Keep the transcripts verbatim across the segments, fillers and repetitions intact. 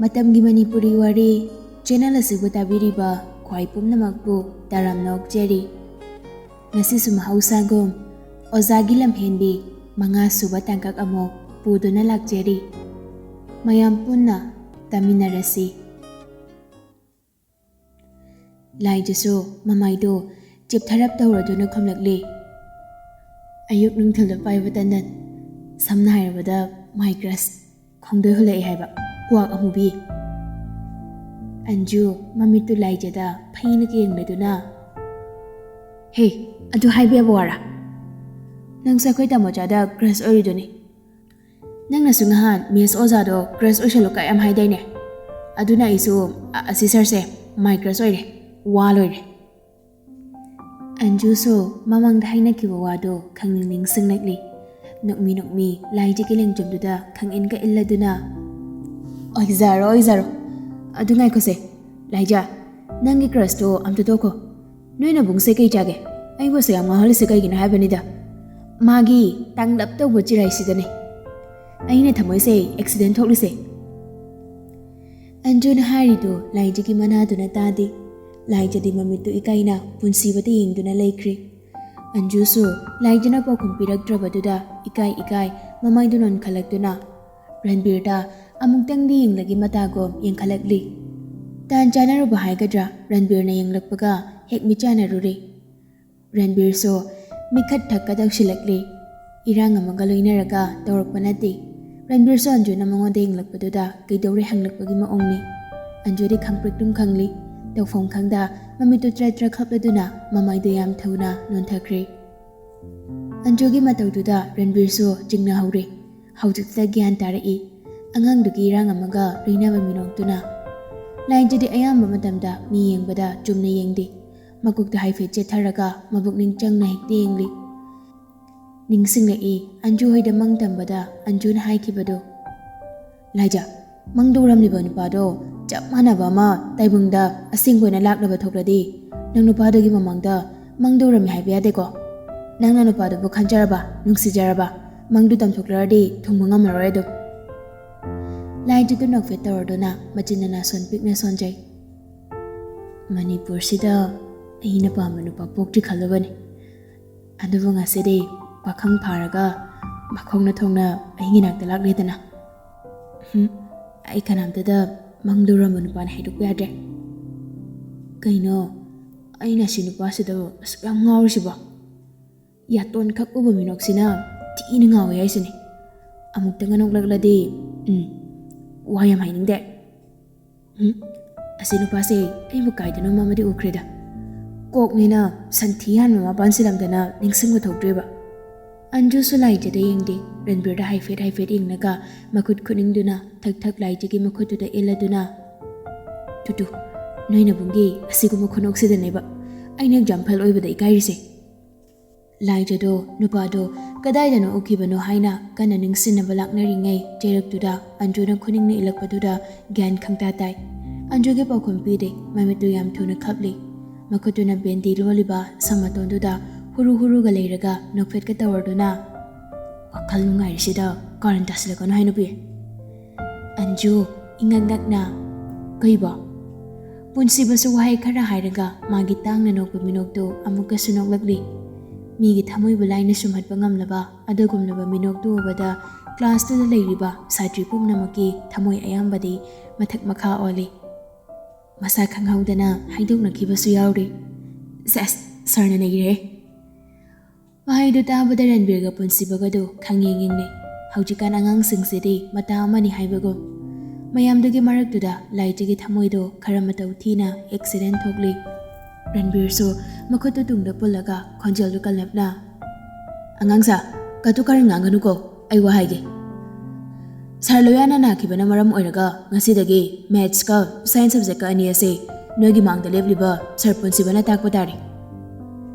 ꯃꯇꯝꯒꯤ ꯃꯅꯤꯄꯨꯔꯤ ꯋꯥꯔꯤ ꯆꯦꯅꯦꯜ ꯑꯁꯤꯕꯨ ꯇꯥꯕꯤꯔꯤꯕ ꯈ꯭ꯋꯥꯏ ꯄꯨꯝꯅꯃꯛꯄꯨ ꯇꯔꯥꯝꯅ ꯑꯣꯛꯆꯔꯤ꯫ ꯉꯁꯤꯁꯨ ꯃꯍꯧꯁꯥꯒꯨꯝ ꯑꯣꯖꯥꯒꯤ ꯂꯝꯍꯦꯟꯕꯤ ꯃꯉꯥ ꯁꯨꯕ ꯇꯥꯡꯀꯛ ꯑꯃꯨꯛ ꯄꯨꯗꯨꯅ ꯂꯥꯛꯆꯔꯤ꯫ ꯃꯌꯥꯝ ꯄꯨꯟꯅ ꯇꯥꯃꯤꯟꯅꯔꯁꯤ꯫ ꯂꯥꯏꯖꯁꯨ ꯃꯃꯥꯏꯗꯨ ꯆꯤꯞꯊꯔꯞ ꯇꯧꯔꯗꯨꯅ ꯈꯨꯝꯂꯛꯂꯤ꯫ ꯑꯌꯨꯛ ꯅꯨꯡꯊꯤꯜꯗ ꯄꯥꯏꯕ ꯇꯟꯗꯟ, ꯁꯝꯅ ꯍꯥꯏꯔꯕꯗ my crush, ꯈꯣꯡꯗꯣꯏ ꯍꯨꯜꯂꯛꯑꯦ ꯍꯥꯏꯕ ꯀ꯭ꯋꯥꯛ ꯑꯃꯨꯕꯤ꯫ ꯑꯟꯖꯨ ꯃꯃꯤꯠꯇꯨ ꯂꯥꯏꯖꯗ ꯐꯩꯅ ꯌꯦꯡꯂꯗꯨꯅ, "ꯍꯦ, ꯑꯗꯨ ꯍꯥꯏꯕ ꯌꯥꯕ ꯋꯥꯔꯥ? ꯅꯪꯁꯨ ꯑꯩꯈꯣꯏ ꯇꯥꯃꯣꯆꯥꯗ crush ꯑꯣꯏꯔꯤꯗꯨꯅꯤ꯫ ꯅꯪꯅꯁꯨ ꯉꯍꯥꯟ ꯃꯦꯠꯁ ꯑꯣꯖꯥꯗꯣ crush ꯑꯣꯏꯁꯜꯂꯨ ꯀꯥꯏ ꯌꯥꯝ ꯍꯥꯏꯗꯥꯏꯅꯦ? ꯑꯗꯨꯅ ꯑꯩꯁꯨ ꯑ-, ꯑꯁꯤ ꯁꯥꯔꯁꯦ my crush ꯑꯣꯏꯔꯦ, ꯋꯥ ꯂꯣꯏꯔꯦ꯫" ꯑꯟꯖꯨꯁꯨ ꯃꯃꯥꯡꯗ ꯍꯥꯏꯅꯈꯤꯕ ꯋꯥꯗꯣ ꯈꯪꯅꯤꯡ ꯅꯤꯡꯁꯤꯡꯂꯛꯂꯤ꯫ ꯅꯣꯛꯃꯤ ꯅꯣꯛꯃꯤ ꯂꯥꯏꯖꯒꯤ ꯂꯦꯡꯖꯨꯝꯗꯨꯗ ꯈꯪꯏꯟꯒ ꯏꯜꯂꯗꯨꯅ, "ꯑꯣꯏꯖꯔꯣ, ꯑꯣꯏꯖꯔꯣ꯫ ꯑꯗꯨ ꯉꯥꯏꯈꯣꯁꯦ, ꯂꯥꯏꯖ, ꯅꯪꯒꯤ crushꯇꯣ ꯑꯝꯇ ꯇꯣꯛꯈꯣ꯫ ꯅꯣꯏ ꯅꯕꯨꯡꯁꯦ ꯀꯩ ꯆꯥꯒꯦ? ꯑꯩꯕꯨ ꯑꯁꯨꯛ ꯌꯥꯝ ꯉꯥꯎꯍꯜꯂꯤꯁꯦ ꯀꯩꯒꯤꯅꯣ ꯍꯥꯏꯕꯅꯤꯗ꯫ ꯃꯥꯒꯤ ꯇꯥꯡꯂꯞ ꯇꯧꯕ ꯆꯤꯔꯥꯏꯁꯤꯗꯅꯦ ꯑꯩꯅ ꯊꯃꯣꯏꯁꯦ accident ꯊꯣꯛꯂꯤꯁꯦ꯫" ꯑꯟꯖꯨꯅ ꯍꯥꯏꯔꯤꯗꯨ ꯂꯥꯏꯖꯒꯤ ꯃꯅꯥꯗꯨꯅ ꯇꯥꯗꯦ꯫ ꯂꯥꯏꯖꯗꯤ ꯃꯃꯤꯠꯇꯨ ꯏꯀꯥꯏꯅ ꯄꯨꯟꯁꯤꯕꯗ ꯌꯦꯡꯗꯨꯅ ꯂꯩꯈ꯭ꯔꯦ꯫ ꯑꯟꯖꯨꯁꯨ ꯂꯥꯏꯖꯅ ꯄꯥꯎꯈꯨꯝ ꯄꯤꯔꯛꯇ꯭ꯔꯕꯗꯨꯗ ꯏꯀꯥꯏ ꯏꯀꯥꯏ ꯃꯃꯥꯏꯗꯨ ꯅꯣꯟꯈꯠꯂꯛꯇꯨꯅ ꯔꯟꯕꯤꯔꯗ ꯑꯃꯨꯛꯇꯪꯗꯤ ꯌꯦꯡꯂꯒꯦ ꯃꯇꯥꯒꯨꯝ ꯌꯦꯡꯈꯠꯂꯛꯂꯤ꯫ ꯇꯥꯟ ꯆꯥꯅꯔꯨꯕ ꯍꯥꯏꯒꯗ꯭ꯔꯥ, ꯔꯟꯕꯤꯔꯅ ꯌꯦꯡꯂꯛꯄꯒ ꯍꯦꯛ ꯃꯤꯠꯆꯥꯟꯅꯔꯨꯔꯦ꯫ ꯔꯟꯕꯤꯔꯁꯨ ꯃꯤꯠꯈꯠ ꯊꯛꯀ ꯇꯧꯁꯤꯜꯂꯛꯂꯤ꯫ ꯏꯔꯥꯡ ꯑꯃꯒ ꯂꯣꯏꯅꯔꯒ ꯇꯧꯔꯛꯄ ꯅꯠꯇꯦ꯫ ꯔꯟꯕꯤꯔꯁꯨ ꯑꯟꯖꯨꯅ ꯃꯉꯣꯟꯗ ꯌꯦꯡꯂꯛꯄꯗꯨꯗ ꯀꯩꯗꯧꯔꯦ ꯍꯪꯂꯛꯄꯒꯤ ꯃꯑꯣꯡꯅꯤ꯫ ꯑꯟꯖꯨꯗꯤ ꯈꯪꯄ꯭ꯔꯤꯛ ꯇꯨꯝ ꯈꯪꯂꯤ꯫ ꯇꯧꯐꯝ ꯈꯪꯗ ꯃꯃꯤꯠꯇꯨ ꯇ꯭ꯔꯦꯠ ꯇ꯭ꯔꯦꯠ ꯈꯞꯂꯗꯨꯅ ꯃꯃꯥꯏꯗꯨ ꯌꯥꯝ ꯊꯨꯅ ꯅꯣꯟꯊꯈ꯭ꯔꯦ꯫ ꯑꯟꯖꯨꯒꯤ ꯃꯇꯧꯗꯨꯗ ꯔꯟꯕꯤꯔꯁꯨ ꯆꯤꯡꯅꯍꯧꯔꯦ꯫ ꯍꯧꯖꯤꯛꯇ ꯒ꯭ꯌꯥꯟ ꯇꯥꯔꯛꯏ꯫ ꯑꯉꯥꯡꯗꯨꯒꯤ ꯏꯔꯥꯡ ꯑꯃꯒ ꯂꯣꯏꯅꯕ ꯃꯤꯅꯣꯛꯇꯨꯅ꯫ ꯂꯥꯏꯟꯁꯤꯗꯤ ꯑꯌꯥꯝꯕ ꯃꯇꯝꯗ ꯃꯤ ꯌꯦꯡꯕꯗ ꯆꯨꯝꯅ ꯌꯦꯡꯗꯦ꯫ ꯃꯀꯣꯛꯇ ꯍꯥꯏꯐꯦꯠ ꯆꯦꯠꯊꯔꯒ ꯃꯕꯨꯛꯅꯤꯡ ꯆꯪꯅ ꯍꯦꯛꯇ ꯌꯦꯡꯂꯤ꯫ ꯅꯤꯡꯁꯤꯡꯂꯛꯏ ꯑꯟꯖꯨ ꯍꯣꯏꯗ ꯃꯪ ꯇꯝꯕꯗ ꯑꯟꯖꯨꯅ ꯍꯥꯏꯈꯤꯕꯗꯣ꯫ "ꯂꯥꯏꯖ, ꯃꯪꯗ ꯎꯔꯝꯂꯤꯕ ꯅꯨꯄꯥꯗꯣ ꯆꯞ ꯃꯥꯟꯅꯕ ꯑꯃ ꯇꯥꯏꯕꯪꯗ ꯑꯁꯦꯡꯕ ꯑꯣꯏꯅ ꯂꯥꯛꯂꯕ ꯊꯣꯛꯂꯗꯤ, ꯅꯪ ꯅꯨꯄꯥꯗꯨꯒꯤ ꯃꯃꯥꯡꯗ ꯃꯪꯗ ꯎꯔꯝꯃꯤ ꯍꯥꯏꯕ ꯌꯥꯗꯦꯀꯣ꯫ ꯅꯪꯅ ꯅꯨꯄꯥꯗꯨꯕꯨ ꯈꯟꯖꯔꯕ, ꯅꯨꯡꯁꯤꯖꯔꯕ, ꯃꯪꯗꯨ ꯇꯝꯊꯣꯛꯂꯔꯗꯤ ꯊꯨꯡꯕ ꯉꯝꯃꯔꯣꯏ ꯑꯗꯨꯝ꯫" ꯂꯥꯏꯗꯨꯗ ꯅꯣꯛꯐꯦꯠ ꯇꯧꯔꯗꯨꯅ ꯃꯆꯤꯟ ꯃꯅꯥ ꯁꯣꯟ ꯄꯤꯛꯅ ꯁꯣꯟꯖꯩ꯫ "ꯃꯅꯤꯄꯨꯔꯁꯤꯗ ꯑꯩꯅ ꯄꯥꯝꯕ ꯅꯨꯄꯥ ꯄꯣꯛꯇ꯭ꯔꯤ ꯈꯜꯂꯕꯅꯤ꯫ ꯑꯗꯨꯕꯨ ꯉꯁꯤꯗꯤ ꯄꯥꯈꯪ ꯐꯥꯔꯒ ꯃꯈꯣꯡꯅ ꯊꯣꯡꯅ ꯑꯩꯒꯤ ꯅꯥꯛꯇ ꯂꯥꯛꯂꯦꯗꯅ꯫ ꯍꯨꯝ, ꯑꯩ ꯀꯅꯥꯝꯇꯗ ꯃꯪꯗ ꯎꯔꯝꯕ ꯅꯨꯄꯥꯅꯤ ꯍꯥꯏꯗꯣꯛꯄ ꯌꯥꯗ꯭ꯔꯦ꯫ ꯀꯩꯅꯣ, ꯑꯩꯅ ꯁꯤ ꯅꯨꯄꯥꯁꯤꯗ ꯑꯁꯨꯛ ꯌꯥꯝ ꯉꯥꯎꯔꯤꯁꯤꯕꯣ? ꯌꯥꯇꯣꯟ ꯈꯛ ꯎꯕ ꯃꯤꯅꯣꯛꯁꯤꯅ ꯊꯤꯅ ꯉꯥꯎꯋꯦ ꯍꯥꯏꯁꯤꯅꯤ꯫ ꯑꯃꯨꯛꯇꯪꯒ ꯅꯣꯛꯂꯛꯂꯗꯤ, ꯎꯝ, ꯋꯥ ꯌꯥꯝ ꯍꯥꯏꯅꯤꯡꯗꯦ꯫ ꯎꯝ, ꯑꯁꯤ ꯅꯨꯄꯥꯁꯦ ꯑꯩꯕꯨ ꯀꯥꯏꯗꯅꯣ ꯑꯃꯗꯤ ꯎꯈ꯭ꯔꯦꯗ꯫ ꯀꯣꯛꯅꯤꯅ ꯁꯟꯊꯤ ꯍꯥꯟꯕ ꯃꯄꯥꯟ ꯁꯤꯜꯂꯝꯗꯅ ꯅꯤꯡꯁꯤꯡꯕ ꯊꯣꯛꯇ꯭ꯔꯤꯕ꯫ ꯑꯟꯖꯨꯁꯨ ꯂꯥꯏꯖꯗ ꯌꯦꯡꯗꯦ꯫ ꯔꯟꯕꯤꯔꯗ ꯍꯥꯏꯐꯦꯠ ꯍꯥꯏꯐꯦꯠ ꯌꯦꯡꯂꯒ ꯃꯈꯨꯠ ꯈꯨꯅꯤꯡꯗꯨꯅ ꯊꯛ ꯊꯛ ꯂꯥꯏꯖꯒꯤ ꯃꯈꯨꯠꯇꯨꯗ ꯏꯜꯂꯗꯨꯅ, "ꯇꯨꯇꯨ, ꯅꯣꯏ ꯅꯕꯨꯡꯒꯤ ꯑꯁꯤꯒꯨꯝꯕ ꯈꯨꯅꯣꯛꯁꯤꯗꯅꯦꯕ ꯑꯩꯅ ꯑꯦꯛꯖꯥꯝ ꯐꯦꯜ ꯑꯣꯏꯕꯗ ꯏꯀꯥꯏꯔꯤꯁꯦ꯫" ꯂꯥꯏꯖꯗꯣ ꯅꯨꯄꯥꯗꯣ ꯀꯗꯥꯏꯗꯅꯣ ꯎꯈꯤꯕꯅꯣ ꯍꯥꯏꯅ ꯀꯟꯅ ꯅꯤꯡꯁꯤꯡꯅꯕ ꯂꯥꯛꯅꯔꯤꯉꯩ ꯆꯩꯔꯛꯇꯨꯗ ꯑꯟꯖꯨꯅ ꯈꯨꯅꯤꯡꯅ ꯏꯜꯂꯛꯄꯗꯨꯗ ꯒ꯭ꯌꯥꯟ ꯈꯪꯇꯥ ꯇꯥꯏ꯫ ꯑꯟꯖꯨꯒꯤ ꯄꯥꯎꯈꯨꯝ ꯄꯤꯗꯦ, ꯃꯃꯤꯠꯇꯨ ꯌꯥꯝ ꯊꯨꯅ ꯈꯞꯂꯤ꯫ ꯃꯈꯨꯠꯇꯨꯅ ꯕꯦꯟꯗꯤ ꯂꯣꯜꯂꯤꯕ ꯁꯝ ꯃꯇꯣꯟꯗꯨꯗ ꯍꯨꯔꯨ ꯍꯨꯔꯨꯒ ꯂꯩꯔꯒ ꯅꯣꯛꯐꯦꯠꯀ ꯇꯧꯔꯗꯨꯅ, "ꯋꯥꯈꯜ ꯅꯨꯡꯉꯥꯏꯔꯤꯁꯤꯗ ꯀꯥꯔꯟ ꯇꯥꯁꯤꯜꯂꯛꯀꯅꯨ ꯍꯥꯏ ꯅꯨꯄꯤ꯫" ꯑꯟꯖꯨ ꯏꯉꯛ ꯉꯛꯅ, "ꯀꯩꯕꯣ?" ꯄꯨꯟꯁꯤꯕꯁꯨ ꯋꯥꯍꯩ ꯈꯔ ꯍꯥꯏꯔꯒ ꯃꯥꯒꯤ ꯇꯥꯡꯅ ꯅꯣꯛꯄ ꯃꯤꯅꯣꯛꯇꯨ ꯑꯃꯨꯛꯀꯁꯨ ꯅꯣꯛꯂꯛꯂꯤ꯫ ꯃꯤꯒꯤ ꯊꯃꯣꯏꯕꯨ ꯂꯥꯏꯅ ꯁꯨꯝꯍꯠꯄ ꯉꯝꯂꯕ ꯑꯗꯨꯒꯨꯝꯂꯕ ꯃꯤꯅꯣꯛꯇꯨ ꯎꯕꯗ ꯀ꯭ꯂꯥꯁꯇꯨꯗ ꯂꯩꯔꯤꯕ ꯁꯥꯇ꯭ꯔꯤ ꯄꯨꯝꯅꯃꯛꯀꯤ ꯊꯃꯣꯏ ꯑꯌꯥꯝꯕꯗꯤ ꯃꯊꯛ ꯃꯈꯥ ꯑꯣꯜꯂꯤ꯫ ꯃꯁꯥ ꯈꯪꯍꯧꯗꯅ ꯍꯥꯏꯗꯣꯛꯅꯈꯤꯕꯁꯨ ꯌꯥꯎꯔꯤ꯫ ꯁꯦꯁ, ꯁꯥꯔꯅ ꯅꯩꯔꯦꯍꯦ꯫ ꯋꯥꯍꯩꯗꯨ ꯇꯥꯕꯗ ꯔꯟꯕꯤꯔꯒ ꯄꯨꯟꯁꯤꯕꯒꯗꯨ ꯈꯪꯌꯦꯡ ꯌꯦꯡꯅꯩ꯫ ꯍꯧꯖꯤꯛꯀꯥꯟ ꯑꯉꯥꯡꯁꯤꯡꯁꯤꯗꯤ ꯃꯇꯥ ꯑꯃꯅꯤ ꯍꯥꯏꯕꯒꯨꯝ꯫ ꯃꯌꯥꯝꯗꯨꯒꯤ ꯃꯔꯛꯇꯨꯗ ꯂꯥꯏꯖꯒꯤ ꯊꯃꯣꯏꯗꯣ ꯈꯔ ꯃꯇꯧ ꯊꯤꯅ ꯑꯦꯛꯁꯤꯗꯦꯟ ꯊꯣꯛꯂꯤ꯫ ꯔꯟꯕꯤꯔꯁꯨ ꯃꯈꯨꯠꯇꯨ ꯇꯨꯡꯗ ꯄꯨꯜꯂꯒ ꯈꯣꯟꯖꯦꯜꯗꯨ ꯀꯜꯂꯞꯅ, "ꯑꯉꯥꯡꯁꯥ, ꯀꯇꯨ ꯀꯔꯟ ꯉꯥꯡꯒꯅꯨꯀꯣ, ꯑꯩ ꯋꯥ ꯍꯥꯏꯒꯦ꯫ ꯁꯥꯔ ꯂꯣꯌꯥꯅ ꯅꯥꯈꯤꯕꯅ ꯃꯔꯝ ꯑꯣꯏꯔꯒ ꯉꯁꯤꯗꯒꯤ ꯃꯦꯠꯁꯀ ꯁꯥꯏꯟꯁ ꯁꯕꯖꯦꯛꯀ ꯑꯅꯤ ꯑꯁꯤ ꯅꯣꯏꯒꯤ ꯃꯥꯡꯗ ꯂꯦꯞꯂꯤꯕ ꯁꯥꯔ ꯄꯨꯟꯁꯤꯕꯅ ꯇꯥꯛꯄ ꯇꯥꯔꯦ꯫"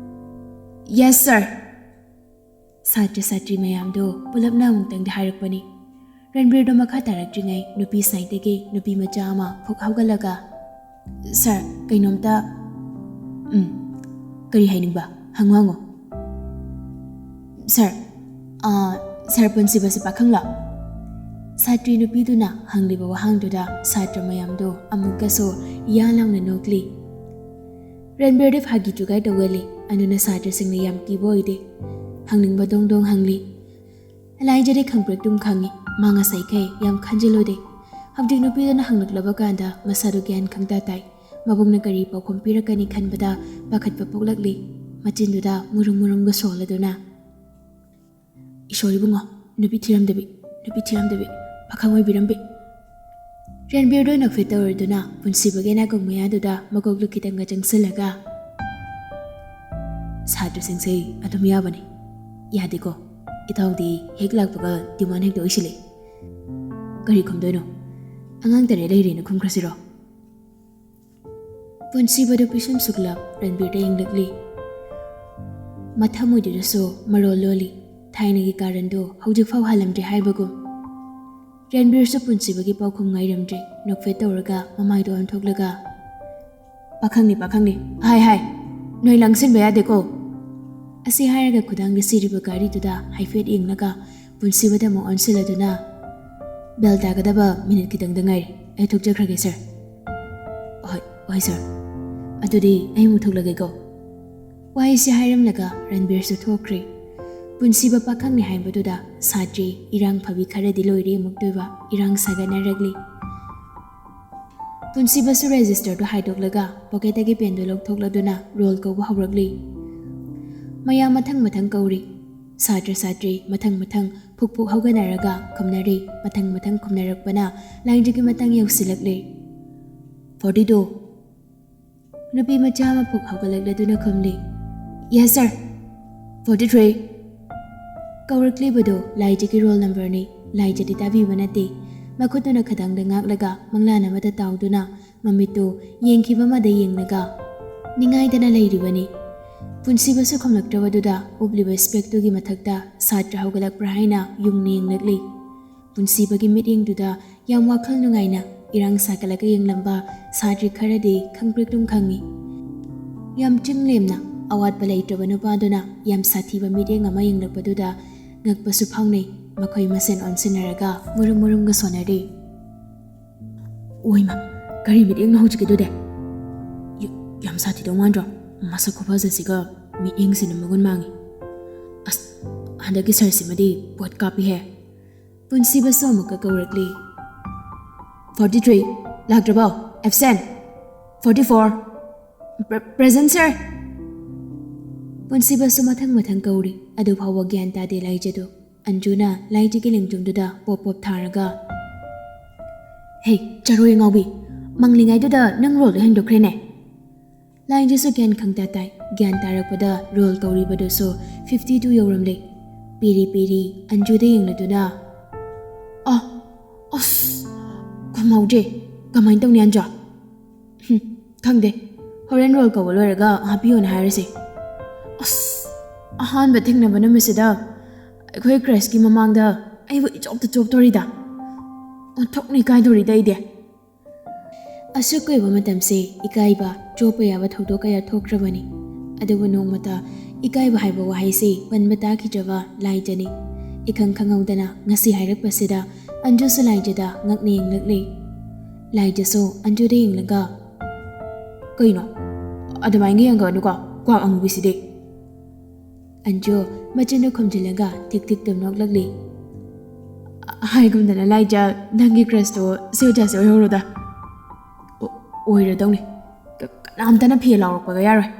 "ꯌꯦꯁ, ꯁꯥꯔ!" ꯁꯥꯇ꯭ꯔ ꯁꯥꯇ꯭ꯔꯤ ꯃꯌꯥꯝꯗꯨ ꯄꯨꯂꯞꯅ ꯑꯃꯨꯛꯇꯪꯗꯤ ꯍꯥꯏꯔꯛꯄꯅꯤ꯫ ꯔꯟꯕꯤꯔꯗꯣ ꯃꯈꯥ ꯇꯥꯔꯛꯇ꯭ꯔꯤꯉꯩ ꯅꯨꯄꯤ ꯁꯥꯏꯠꯇꯒꯤ ꯅꯨꯄꯤ ꯃꯆꯥ ꯑꯃ ꯐꯨꯛ ꯍꯧꯒꯠꯂꯒ, "ꯁꯥꯔ, ꯀꯩꯅꯣꯝꯇ, ꯎꯝ, ꯀꯔꯤ ꯍꯥꯏꯅꯤꯡꯕ? ꯍꯪꯉꯣ, ꯍꯪꯉꯣ꯫" "ꯁꯥꯔ, ꯑꯥ, ꯁꯥꯔ ꯄꯨꯟꯁꯤꯕꯁꯤ ꯄꯥꯈꯪꯂꯣ?" ꯁꯥꯇ꯭ꯔꯤ ꯅꯨꯄꯤꯗꯨꯅ ꯍꯪꯂꯤꯕ ꯋꯥꯍꯪꯗꯨꯗ ꯁꯥꯇ꯭ꯔ ꯃꯌꯥꯝꯗꯣ ꯑꯃꯨꯛꯀꯁꯨ ꯌꯥ ꯂꯥꯎꯅ ꯅꯣꯛꯂꯤ꯫ ꯔꯟꯕꯤꯔꯗꯤ ꯐꯥꯒꯤ ꯖꯨꯒꯥꯏ ꯇꯧꯒꯜꯂꯤ, ꯑꯗꯨꯅ ꯁꯥꯇ꯭ꯔꯁꯤꯡꯅ ꯌꯥꯝ ꯀꯤꯕ ꯑꯣꯏꯗꯦ꯫ ꯍꯪꯅꯤꯡꯕ ꯗꯣꯡ ꯗꯣꯡ ꯍꯪꯂꯤ꯫ ꯑꯦꯂꯥꯏꯖꯥꯗꯤ ꯈꯪꯄ꯭ꯔꯦꯛ ꯇꯨꯝ ꯈꯪꯉꯤ꯫ ꯃꯥ ꯉꯁꯥꯏꯈꯩ ꯌꯥꯝ ꯈꯟꯖꯤꯜꯂꯨꯗꯦ꯫ ꯍꯧꯖꯤꯛ ꯅꯨꯄꯤꯗꯨꯅ ꯍꯪꯂꯛꯂꯕ ꯀꯥꯟꯗ ꯃꯁꯥꯗꯨ ꯒ꯭ꯌꯥꯟ ꯈꯪꯇꯥ ꯇꯥꯏ꯫ ꯃꯕꯨꯡꯅ ꯀꯔꯤ ꯄꯥꯎꯈꯨꯝ ꯄꯤꯔꯛꯀꯅꯤ ꯈꯟꯕꯗ ꯄꯥꯈꯠꯄ ꯄꯣꯛꯂꯛꯂꯤ꯫ ꯃꯆꯤꯟꯗꯨꯗ ꯃꯨꯔꯨꯝ ꯃꯨꯔꯨꯝꯒ ꯁꯣꯜꯂꯗꯨꯅ, "ꯏꯁꯣꯔ ꯏꯕꯨꯡꯉꯣ, ꯅꯨꯄꯤ ꯊꯤꯔꯝꯗꯕꯤ, ꯅꯨꯄꯤ ꯊꯤꯔꯝꯗꯕꯤ, ꯄꯥꯈꯪ ꯑꯣꯏꯕꯤꯔꯝꯕꯤ"꯫ ꯔꯟꯕꯤꯔꯗꯣ ꯅꯣꯛꯐꯦꯠ ꯇꯧꯔꯗꯨꯅ ꯄꯨꯟꯁꯤꯕꯒꯤ ꯅꯥꯀꯣꯡ ꯃꯌꯥꯗꯨꯗ ꯃꯀꯣꯛꯇꯨ ꯈꯤꯇꯪꯒ ꯆꯪꯁꯤꯜꯂꯒ, "ꯁꯥꯇ꯭ꯔꯁꯤꯡꯁꯦ ꯑꯗꯨꯝ ꯌꯥꯕꯅꯤ꯫ ꯌꯥꯗꯦꯀꯣ, ꯏꯇꯥꯎꯗꯤ ꯍꯦꯛ ꯂꯥꯛꯄꯒ ꯗꯤꯃꯥꯟ ꯍꯦꯛꯇ ꯑꯣꯏꯁꯤꯜꯂꯦ꯫ ꯀꯔꯤ ꯈꯨꯝꯗꯣꯏꯅꯣ? ꯑꯉꯥꯡ ꯇꯔꯦꯠ ꯂꯩꯔꯦꯅ ꯈꯨꯝꯈ꯭ꯔꯁꯤꯔꯣ?" ꯄꯨꯟꯁꯤꯕꯗꯨ ꯄꯤꯁꯨꯝ ꯁꯨꯛꯂꯞ ꯔꯟꯕꯤꯔꯗ ꯌꯦꯡꯂꯛꯂꯤ꯫ ꯃꯊꯃꯣꯏꯗꯨꯗꯁꯨ ꯃꯔꯣꯜ ꯂꯣꯜꯂꯤ꯫ ꯊꯥꯏꯅꯒꯤ ꯀꯥꯔꯟꯗꯨ ꯍꯧꯖꯤꯛꯐꯥꯎ ꯍꯜꯂꯝꯗ꯭ꯔꯤ ꯍꯥꯏꯕꯒꯨꯝ꯫ ꯔꯟꯕꯤꯔꯁꯨ ꯄꯨꯟꯁꯤꯕꯒꯤ ꯄꯥꯎꯈꯨꯝ ꯉꯥꯏꯔꯝꯗ꯭ꯔꯦ꯫ ꯅꯣꯛꯐꯦꯠ ꯇꯧꯔꯒ ꯃꯃꯥꯏꯗꯨ ꯑꯣꯟꯊꯣꯛꯂꯒ, "ꯄꯥꯈꯪꯅꯤ, ꯄꯥꯈꯪꯅꯤ꯫ ꯍꯥꯏ, ꯍꯥꯏ꯫ ꯅꯣꯏ ꯂꯪꯁꯤꯟꯕ ꯌꯥꯗꯦꯀꯣ"꯫ ꯑꯁꯤ ꯍꯥꯏꯔꯒ ꯈꯨꯗꯥꯡꯗ ꯁꯤꯔꯤꯕ ꯘꯔꯤꯗꯨꯗ ꯍꯥꯏꯐꯦꯠ ꯌꯦꯡꯂꯒ ꯄꯨꯟꯁꯤꯕꯗ ꯑꯃꯨꯛ ꯑꯣꯟꯁꯤꯜꯂꯗꯨꯅ, "ꯕꯦꯜ ꯇꯥꯒꯗꯕ ꯃꯤꯅꯤꯠ ꯈꯤꯇꯪꯗ ꯉꯥꯏꯔꯦ꯫ ꯑꯩ ꯊꯣꯛꯆꯈ꯭ꯔꯒꯦ, ꯁꯥꯔ"꯫ "ꯍꯣꯏ, ꯍꯣꯏ, ꯁꯥꯔ꯫ ꯑꯗꯨꯗꯤ ꯑꯩ ꯑꯃꯨꯛ ꯊꯣꯛꯂꯒꯦꯀꯣ"꯫ ꯋꯥꯍꯩꯁꯤ ꯍꯥꯏꯔꯝꯂꯒ ꯔꯟꯕꯤꯔꯁꯨ ꯊꯣꯛꯈ꯭ꯔꯦ꯫ ꯄꯨꯟꯁꯤꯕ ꯄꯥꯈꯪꯅꯤ ꯍꯥꯏꯕꯗꯨꯗ ꯁꯥꯇ꯭ꯔꯤ ꯏꯔꯥꯡ ꯐꯕꯤ ꯈꯔꯗꯤ ꯂꯣꯏꯔꯦ ꯑꯃꯨꯛꯇꯣꯏꯕ ꯏꯔꯥꯡ ꯁꯥꯒꯠꯅꯔꯛꯂꯤ꯫ ꯄꯨꯟꯁꯤꯕꯁꯨ ꯔꯦꯖꯤꯁꯇꯔꯗꯨ ꯍꯥꯏꯗꯣꯛꯂꯒ ꯄꯣꯀꯦꯠꯇꯒꯤ ꯄꯦꯟꯗꯨ ꯂꯧꯊꯣꯛꯂꯗꯨꯅ ꯔꯣꯜ ꯀꯧꯕ ꯍꯧꯔꯛꯂꯤ꯫ ꯃꯌꯥꯝ ꯃꯊꯪ ꯃꯊꯪ ꯀꯧꯔꯤ꯫ ꯁꯥꯇ꯭ꯔ ꯁꯥꯇ꯭ꯔꯤ ꯃꯊꯪ ꯃꯊꯪ ꯐꯨꯛ ꯐꯨꯛ ꯍꯧꯒꯠꯅꯔꯒ ꯈꯨꯝꯅꯔꯤ꯫ ꯃꯊꯪ ꯃꯊꯪ ꯈꯨꯝꯅꯔꯛꯄꯅ ꯂꯥꯏꯟꯗꯨꯒꯤ ꯃꯇꯥꯡ ꯌꯧꯁꯤꯜꯂꯛꯂꯦ꯫ "Forty two". ꯅꯨꯄꯤ ꯃꯆꯥ ꯑꯃ ꯐꯨꯛ ꯍꯧꯒꯠꯂꯛꯂꯗꯨꯅ ꯈꯨꯝꯂꯤ, "ꯌꯦꯁ ꯁꯥꯔ"꯫ "Forty three". ꯀꯧꯔꯛꯂꯤꯕꯗꯨ ꯂꯥꯏꯖꯒꯤ ꯔꯣꯜ ꯅꯝꯕꯔꯅꯤ꯫ ꯂꯥꯏꯖꯗꯤ ꯇꯥꯕꯤꯕ ꯅꯠꯇꯦ꯫ ꯃꯈꯨꯠꯇꯨꯅ ꯈꯗꯥꯡꯗ ꯉꯥꯛꯂꯒ ꯃꯪꯂꯥꯟ ꯑꯃꯗ ꯇꯥꯎꯗꯨꯅ ꯃꯃꯤꯠꯇꯨ ꯌꯦꯡꯈꯤꯕ ꯑꯃꯗ ꯌꯦꯡꯂꯒ ꯅꯤꯡꯉꯥꯏꯗꯅ ꯂꯩꯔꯤꯕꯅꯤ꯫ ꯄꯨꯟꯁꯤꯕꯁꯨ ꯈꯨꯝꯂꯛꯇ꯭ꯔꯕꯗꯨꯗ ꯎꯞꯂꯤꯕ ꯏꯁꯄꯦꯛꯇꯨꯒꯤ ꯃꯊꯛꯇ ꯁꯥꯇ꯭ꯔ ꯍꯧꯒꯠꯂꯛꯄ꯭ꯔꯥ ꯍꯥꯏꯅ ꯌꯨꯡꯅ ꯌꯦꯡꯂꯛꯂꯤ꯫ ꯄꯨꯟꯁꯤꯕꯒꯤ ꯃꯤꯠꯌꯦꯡꯗꯨꯗ ꯌꯥꯝ ꯋꯥꯈꯜ ꯅꯨꯡꯉꯥꯏꯅ ꯏꯔꯥꯡ ꯁꯥꯒꯠꯂꯒ ꯌꯦꯡꯂꯝꯕ ꯁꯥꯇ꯭ꯔꯤ ꯈꯔꯗꯤ ꯈꯪꯄ꯭ꯔꯦꯛ ꯑꯗꯨꯝ ꯈꯪꯉꯤ꯫ ꯌꯥꯝ ꯆꯤꯡ ꯂꯦꯝꯅ ꯑꯋꯥꯠꯄ ꯂꯩꯇ꯭ꯔꯕ ꯅꯨꯄꯥꯗꯨꯅ ꯌꯥꯝ ꯁꯥꯊꯤꯕ ꯃꯤꯠꯌꯦꯡ ꯑꯃ ꯌꯦꯡꯂꯛꯄꯗꯨꯗ ꯉꯛꯄꯁꯨ ꯐꯥꯎꯅꯩ꯫ ꯃꯈꯣꯏ ꯃꯁꯦꯟ ꯑꯣꯟꯁꯤꯟꯅꯔꯒ ꯃꯨꯔꯨꯝ ꯃꯨꯔꯨꯝꯒ ꯁꯣꯟꯅꯔꯤ꯫ ꯑꯣꯏꯃ, ꯀꯔꯤ ꯃꯤꯠꯌꯦꯡꯅꯣ ꯍꯧꯖꯤꯛꯀꯤꯗꯨꯗꯤ? ꯌ-, ꯌꯥꯝ ꯁꯥꯊꯤꯗꯧ ꯃꯥꯟꯗ꯭ꯔꯣ? ꯃꯁꯛ ꯈꯨꯐꯖꯁꯤꯒ ꯃꯤꯠꯌꯦꯡꯁꯤꯅ ꯃꯒꯨꯟ ꯃꯥꯡꯉꯤ꯫ ꯑꯁ, ꯍꯟꯗꯛꯀꯤ ꯁꯥꯔꯁꯤꯃꯗꯤ ꯄꯣꯠ ꯀꯥꯞꯄꯤꯍꯦ꯫ ꯄꯨꯟꯁꯤꯕꯁꯨ ꯑꯃꯨꯛꯀ ꯀꯧꯔꯛꯂꯤ꯫ "ꯐꯣꯔꯇꯤ ꯊ꯭ꯔꯤ, ꯂꯥꯛꯇ꯭ꯔꯕꯣ? ꯑꯦꯞꯁꯦꯟ꯫ ꯐꯣꯔꯇꯤ ꯐꯣꯔ, ꯄ꯭ꯔ-, ꯄ꯭ꯔꯦꯖꯦꯟ ꯁꯥꯔ꯫" ꯄꯨꯟꯁꯤꯕꯁꯨ ꯃꯊꯪ ꯃꯊꯪ ꯀꯧꯔꯤ꯫ ꯑꯗꯨ ꯐꯥꯎꯕ ꯒ꯭ꯌꯥꯟ ꯇꯥꯗꯦ ꯂꯥꯏꯖꯗꯨ꯫ ꯑꯟꯖꯨꯅ ꯂꯥꯏꯖꯒꯤ ꯂꯦꯡꯖꯨꯝꯗꯨꯗ ꯄꯣꯞ ꯄꯣꯞ ꯊꯥꯔꯒ, "ꯍꯦ, ꯆꯔꯣꯏ ꯑꯉꯥꯎꯕꯤ, ꯃꯪꯂꯤꯉꯩꯗꯨꯗ ꯅꯪ ꯔꯣꯜꯗꯣ ꯍꯦꯟꯗꯣꯛꯈ꯭ꯔꯦꯅꯦ!" ꯂꯥꯏꯖꯁꯨ ꯒ꯭ꯌꯥꯟ ꯈꯪꯇꯥ ꯇꯥꯏ꯫ ꯒ꯭ꯌꯥꯟ ꯇꯥꯔꯛꯄꯗ ꯔꯣꯜ ꯀꯧꯔꯤꯕꯗꯨꯁꯨ ꯐꯤꯐꯇꯤ ꯇꯨ ꯌꯧꯔꯝꯂꯦ꯫ ꯄꯤꯔꯤ ꯄꯤꯔꯤ ꯑꯟꯖꯨꯗ ꯌꯦꯡꯂꯗꯨꯅ, "ꯑ, ꯑꯁ, ꯈꯨꯝꯍꯧꯗ꯭ꯔꯦ꯫ ꯀꯃꯥꯏꯅ ꯇꯧꯅꯤ, ꯑꯟꯖꯨ?" "ꯍꯨꯝ, ꯈꯪꯗꯦ꯫ ꯍꯣꯔꯦꯟ ꯔꯣꯜ ꯀꯧꯕ ꯂꯣꯏꯔꯒ ꯍꯥꯞꯄꯤꯌꯣꯅ ꯍꯥꯏꯔꯁꯦ꯫ ꯑꯁ, ꯑꯍꯥꯟꯕ ꯊꯦꯡꯅꯕ ꯅꯨꯃꯤꯠꯁꯤꯗ ꯑꯩꯈꯣꯏ ꯀ꯭ꯔꯁꯀꯤ ꯃꯃꯥꯡꯗ ꯑꯩꯕꯨ ꯏꯆꯣꯞꯇ ꯆꯣꯞꯇꯣꯔꯤꯗ꯫ ꯑꯣꯟꯊꯣꯛꯅ ꯏꯀꯥꯏꯗꯣꯔꯤꯗ ꯑꯩꯗꯤ꯫" ꯑꯁꯨꯛ ꯀꯨꯏꯕ ꯃꯇꯝꯁꯦ ꯏꯀꯥꯏꯕ, ꯆꯣꯞꯄ ꯌꯥꯕ ꯊꯧꯗꯣꯛ ꯀꯌꯥ ꯊꯣꯛꯈ꯭ꯔꯕꯅꯤ꯫ ꯑꯗꯨꯕꯨ ꯅꯣꯡꯃꯇ ꯏꯀꯥꯏꯕ ꯍꯥꯏꯕ ꯋꯥꯍꯩꯁꯤ ꯄꯟꯕ ꯇꯥꯈꯤꯗ꯭ꯔꯕ ꯂꯥꯏꯖꯅꯤ꯫ ꯏꯈꯪ ꯈꯪꯍꯧꯗꯅ ꯉꯁꯤ ꯍꯥꯏꯔꯛꯄꯁꯤꯗ ꯑꯟꯖꯨꯁꯨ ꯂꯥꯏꯖꯗ ꯉꯛꯅ ꯌꯦꯡꯂꯛꯂꯤ꯫ ꯂꯥꯏꯖꯁꯨ ꯑꯟꯖꯨꯗ ꯌꯦꯡꯂꯒ, "ꯀꯩꯅꯣ? ꯑꯗꯨꯃꯥꯏꯅ ꯌꯦꯡꯒꯅꯨꯀꯣ, ꯀ꯭ꯋꯥꯛ ꯑꯃꯨꯕꯤꯁꯤꯗꯤ!" ꯑꯟꯖꯨ ꯃꯆꯤꯟꯗꯨ ꯈꯨꯝꯖꯤꯜꯂꯒ ꯊꯤꯛ ꯊꯤꯛ ꯇꯨꯝ ꯅꯣꯛꯂꯛꯂꯤ꯫ "ꯍꯥꯏꯒꯨꯝꯗꯅ ꯂꯥꯏꯖ, ꯅꯪꯒꯤ ꯀ꯭ꯔꯁꯇꯣ ꯁꯤ ꯑꯣꯖꯥꯁꯦ ꯑꯣꯏꯍꯧꯔꯣꯗ꯫ ꯑꯣ-, ꯑꯣꯏꯔꯗꯧꯅꯤ꯫ ꯀ-, ꯀꯅꯥꯝꯇꯅ ꯐꯦꯜ ꯂꯥꯎꯔꯛꯄꯒ ꯌꯥꯔꯣꯏ꯫"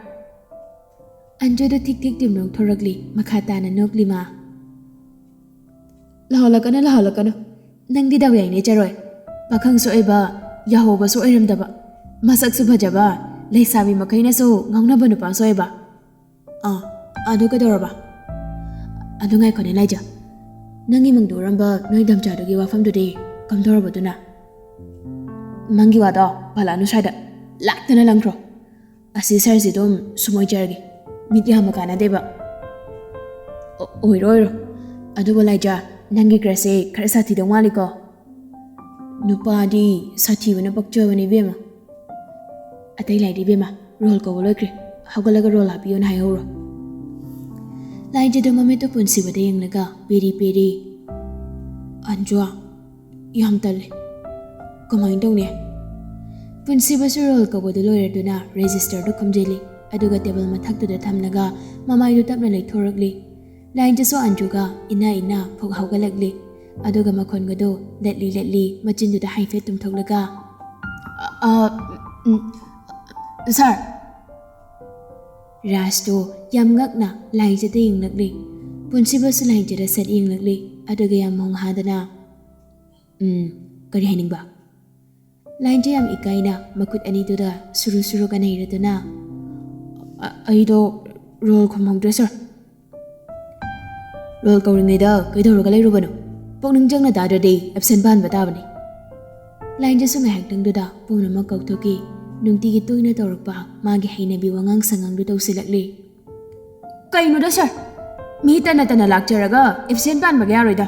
ꯑꯟꯖꯨꯗ ꯊꯤꯛ ꯊꯤꯛ ꯇꯨꯝ ꯅꯣꯛꯊꯣꯔꯛꯂꯤ꯫ ꯃꯈꯥ ꯇꯥꯅ ꯅꯣꯛꯂꯤ ꯃꯥ꯫ "ꯂꯥꯎꯍꯜꯂꯛꯀꯅꯨ, ꯂꯥꯎꯍꯜꯂꯛꯀꯅꯨ꯫ ꯅꯪꯗꯤ ꯗꯥꯎ ꯌꯥꯏꯅꯦ ꯆꯔꯣꯏ꯫ ꯄꯥꯈꯪꯁꯨ ꯑꯣꯏꯕ, ꯌꯥꯍꯧꯕꯁꯨ ꯑꯣꯏꯔꯝꯗꯕ, ꯃꯁꯛꯁꯨ ꯐꯖꯕ, ꯂꯩꯁꯥꯕꯤ ꯃꯈꯩꯅꯁꯨ ꯉꯥꯎꯅꯕ ꯅꯨꯄꯥꯁꯨ ꯑꯣꯏꯕ꯫ ꯑꯥ, ꯑꯗꯨ ꯀꯩꯗꯧꯔꯕ? ꯑꯗꯨ ꯉꯥꯏꯈꯣꯅꯦ ꯂꯥꯏꯖ, ꯅꯪꯒꯤ ꯃꯪꯗ ꯎꯔꯝꯕ ꯅꯣꯏ ꯗꯝꯆꯥꯗꯨꯒꯤ ꯋꯥꯐꯝꯗꯨꯗꯤ ꯀꯝꯗꯧꯔꯕꯗꯨꯅ?" "ꯃꯪꯒꯤ ꯋꯥꯗꯣ ꯄꯜꯂꯛꯑꯅꯨ ꯁ꯭ꯋꯥꯏꯗ, ꯂꯥꯛꯇꯅ ꯂꯪꯈ꯭ꯔꯣ꯫ ꯑꯁꯤ ꯁꯥꯔꯁꯤ ꯑꯗꯨꯝ ꯁꯨꯝ ꯑꯣꯏꯖꯔꯒꯦ꯫ ꯃꯤꯠ ꯌꯥꯝꯕ ꯀꯥꯟꯅꯗꯦꯕ꯫" "ꯑꯣ-, ꯑꯣꯏꯔꯣ, ꯑꯣꯏꯔꯣ꯫ ꯑꯗꯨꯕꯨ ꯂꯥꯏꯖ, ꯅꯪꯒꯤ ꯀ꯭ꯔꯁꯁꯦ ꯈꯔ ꯁꯥꯊꯤꯗꯧ ꯃꯥꯜꯂꯤꯀꯣ?" "ꯅꯨꯄꯥꯗꯤ ꯁꯥꯊꯤꯕꯅ ꯄꯛꯆꯕꯅꯤ ꯏꯕꯦꯝꯃ꯫ ꯑꯇꯩ ꯂꯥꯏꯔꯤ ꯏꯕꯦꯝꯃ, ꯔꯣꯜ ꯀꯧꯕ ꯂꯣꯏꯈ꯭ꯔꯦ꯫ ꯍꯧꯒꯠꯂꯒ ꯔꯣꯜ ꯍꯥꯞꯄꯤꯌꯣꯅ ꯍꯥꯏꯍꯧꯔꯣ꯫" ꯂꯥꯏꯖꯗꯣ ꯃꯃꯤꯠꯇꯨ ꯄꯨꯟꯁꯤꯕꯗ ꯌꯦꯡꯂꯒ ꯄꯦꯔꯤ ꯄꯦꯔꯤ꯫ ꯑꯟꯖꯨ, ꯌꯥꯝ ꯇꯜꯂꯦ꯫ ꯀꯃꯥꯏꯅ ꯇꯧꯅꯤ? ꯄꯨꯟꯁꯤꯕꯁꯨ ꯔꯣꯜ ꯀꯧꯕꯗꯨ ꯂꯣꯏꯔꯗꯨꯅ ꯔꯦꯖꯤꯁꯇꯔꯗꯨ ꯈꯨꯝꯖꯤꯜꯂꯤ, ꯑꯗꯨꯒ ꯇꯦꯕꯜ ꯃꯊꯛꯇꯨꯗ ꯊꯝꯂꯒ ꯃꯃꯥꯏꯗꯨ ꯇꯞꯅ ꯂꯩꯊꯣꯔꯛꯂꯤ꯫ ꯂꯥꯏꯟꯖꯁꯨ ꯑꯟꯖꯨꯒ ꯏꯟꯅ ꯏꯟꯅ ꯐꯨꯛ ꯍꯧꯒꯠꯂꯛꯂꯤ, ꯑꯗꯨꯒ ꯃꯈꯣꯟꯒꯗꯨ ꯂꯠꯂꯤ ꯂꯠꯂꯤ ꯃꯆꯤꯟꯗꯨꯗ ꯍꯥꯏꯐꯦꯠ ꯇꯨꯝꯊꯣꯛꯂꯒ, "ꯑ, ꯑ, ꯎꯝ, ꯁꯥꯔ!" ꯔꯥꯖꯇꯣ ꯌꯥꯝ ꯉꯛꯅ ꯂꯥꯏꯟꯖꯗ ꯌꯦꯡꯂꯛꯂꯤ꯫ ꯄꯨꯟꯁꯤꯕꯁꯨ ꯂꯥꯏꯟꯖꯗ ꯁꯠ ꯌꯦꯡꯂꯛꯂꯤ, ꯑꯗꯨꯒ ꯌꯥꯝ ꯃꯣꯡ ꯍꯥꯗꯅ, "ꯎꯝ, ꯀꯔꯤ ꯍꯥꯏꯅꯤꯡꯕ?" ꯂꯥꯏꯟꯖ ꯌꯥꯝ ꯏꯀꯥꯏꯅ ꯃꯈꯨꯠ ꯑꯅꯤꯗꯨꯗ ꯁꯨꯔꯨ ꯁꯨꯔꯨꯒ ꯅꯩꯔꯗꯨꯅ, "ꯑ-, ꯑꯩꯗꯣ ꯔꯣꯜ ꯈꯨꯝꯍꯧꯗ꯭ꯔꯦ, ꯁꯥꯔ꯫" "ꯔꯣꯜ ꯀꯧꯔꯤꯉꯩꯗ ꯀꯩꯗꯧꯔꯒ ꯂꯩꯔꯨꯕꯅꯣ? ꯄꯨꯛꯅꯤꯡ ꯆꯪꯅ ꯇꯥꯗ꯭ꯔꯗꯤ ꯑꯦꯕꯁꯦꯟ ꯄꯥꯟꯕ ꯇꯥꯕꯅꯤ꯫" ꯂꯥꯏꯟꯖꯁꯨ ꯉꯥꯏꯍꯥꯛꯇꯪꯗꯨꯗ ꯄꯨꯝꯅꯃꯛ ꯀꯥꯎꯊꯣꯛꯈꯤ꯫ ꯅꯨꯡꯇꯤꯒꯤ ꯇꯣꯏꯅ ꯇꯧꯔꯛꯄ ꯃꯥꯒꯤ ꯍꯩꯅꯕꯤ ꯋꯥꯉꯥꯡ ꯁꯉꯥꯡꯗꯨ ꯇꯧꯁꯤꯜꯂꯛꯂꯤ꯫ "ꯀꯩꯅꯣꯗ, ꯁꯥꯔ? ꯃꯤ ꯇꯟꯅ ꯇꯟꯅ ꯂꯥꯛꯆꯔꯒ ꯑꯦꯕꯁꯦꯟ ꯄꯥꯟꯕꯒ ꯌꯥꯔꯣꯏꯗ꯫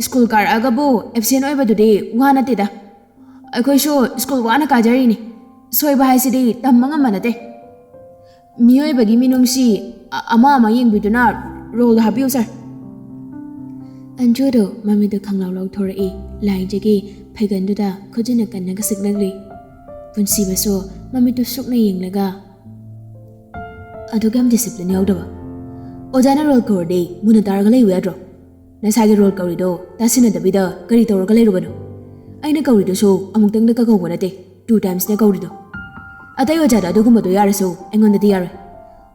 ꯁ꯭ꯀꯨꯜ ꯀꯥꯔꯛꯑꯒꯕꯨ ꯑꯦꯕꯁꯦꯟ ꯑꯣꯏꯕꯗꯨꯗꯤ ꯋꯥ ꯅꯠꯇꯦꯗ꯫ ꯑꯩꯈꯣꯏꯁꯨ ꯁ꯭ꯀꯨꯜ ꯋꯥꯅ ꯀꯥꯖꯔꯤꯅꯤ꯫ ꯁꯣꯏꯕ ꯍꯥꯏꯁꯤꯗꯤ ꯇꯝꯕ ꯉꯝꯕ ꯅꯠꯇꯦ꯫ ꯃꯤꯑꯣꯏꯕꯒꯤ ꯃꯤꯅꯨꯡꯁꯤ ꯑ-, ꯑꯃ ꯑꯃ ꯌꯦꯡꯕꯤꯗꯨꯅ ꯔꯣꯜꯗ ꯍꯥꯞꯄꯤꯌꯨ, ꯁꯥꯔ꯫" ꯑꯟꯖꯨꯗꯣ ꯃꯃꯤꯠꯇ ꯈꯪꯂꯥꯎ ꯂꯥꯎꯊꯣꯔꯛꯏ꯫ ꯂꯥꯏꯟꯖꯒꯤ ꯐꯩꯒꯟꯗꯨꯗ ꯈꯨꯖꯤꯟꯅ ꯀꯟꯅꯒ ꯁꯤꯛꯂꯛꯂꯤ꯫ ꯄꯨꯟꯁꯤꯕꯁꯨ ꯃꯃꯤꯠꯇꯨ ꯁꯨꯛꯅ ꯌꯦꯡꯂꯒ, "ꯑꯗꯨꯛ ꯌꯥꯝ ꯗꯤꯁꯤꯄ꯭ꯂꯤꯟ ꯌꯥꯎꯗꯕ꯫ ꯑꯣꯖꯥꯅ ꯔꯣꯜ ꯀꯧꯔꯗꯤ ꯃꯨꯟꯅ ꯇꯥꯔꯒ ꯂꯩꯌꯨ ꯌꯥꯗ꯭ꯔꯣ? ꯅꯁꯥꯒꯤ ꯔꯣꯜ ꯀꯧꯔꯤꯗꯣ ꯇꯥꯁꯤꯟꯅꯗꯕꯤꯗ ꯀꯔꯤ ꯇꯧꯔꯒ ꯂꯩꯔꯨꯕꯅꯣ? ꯑꯩꯅ ꯀꯧꯔꯤꯗꯨꯁꯨ ꯑꯃꯨꯛꯇꯪꯗ ꯀꯧꯕ ꯅꯠꯇꯦ, ꯇꯨ ꯇꯥꯏꯝꯁꯅ ꯀꯧꯔꯤꯗꯣ꯫ ꯑꯇꯩ ꯑꯣꯖꯥꯗ ꯑꯗꯨꯒꯨꯝꯕꯗꯣ ꯌꯥꯔꯁꯨ ꯑꯩꯉꯣꯟꯗꯗꯤ ꯌꯥꯔꯣꯏ꯫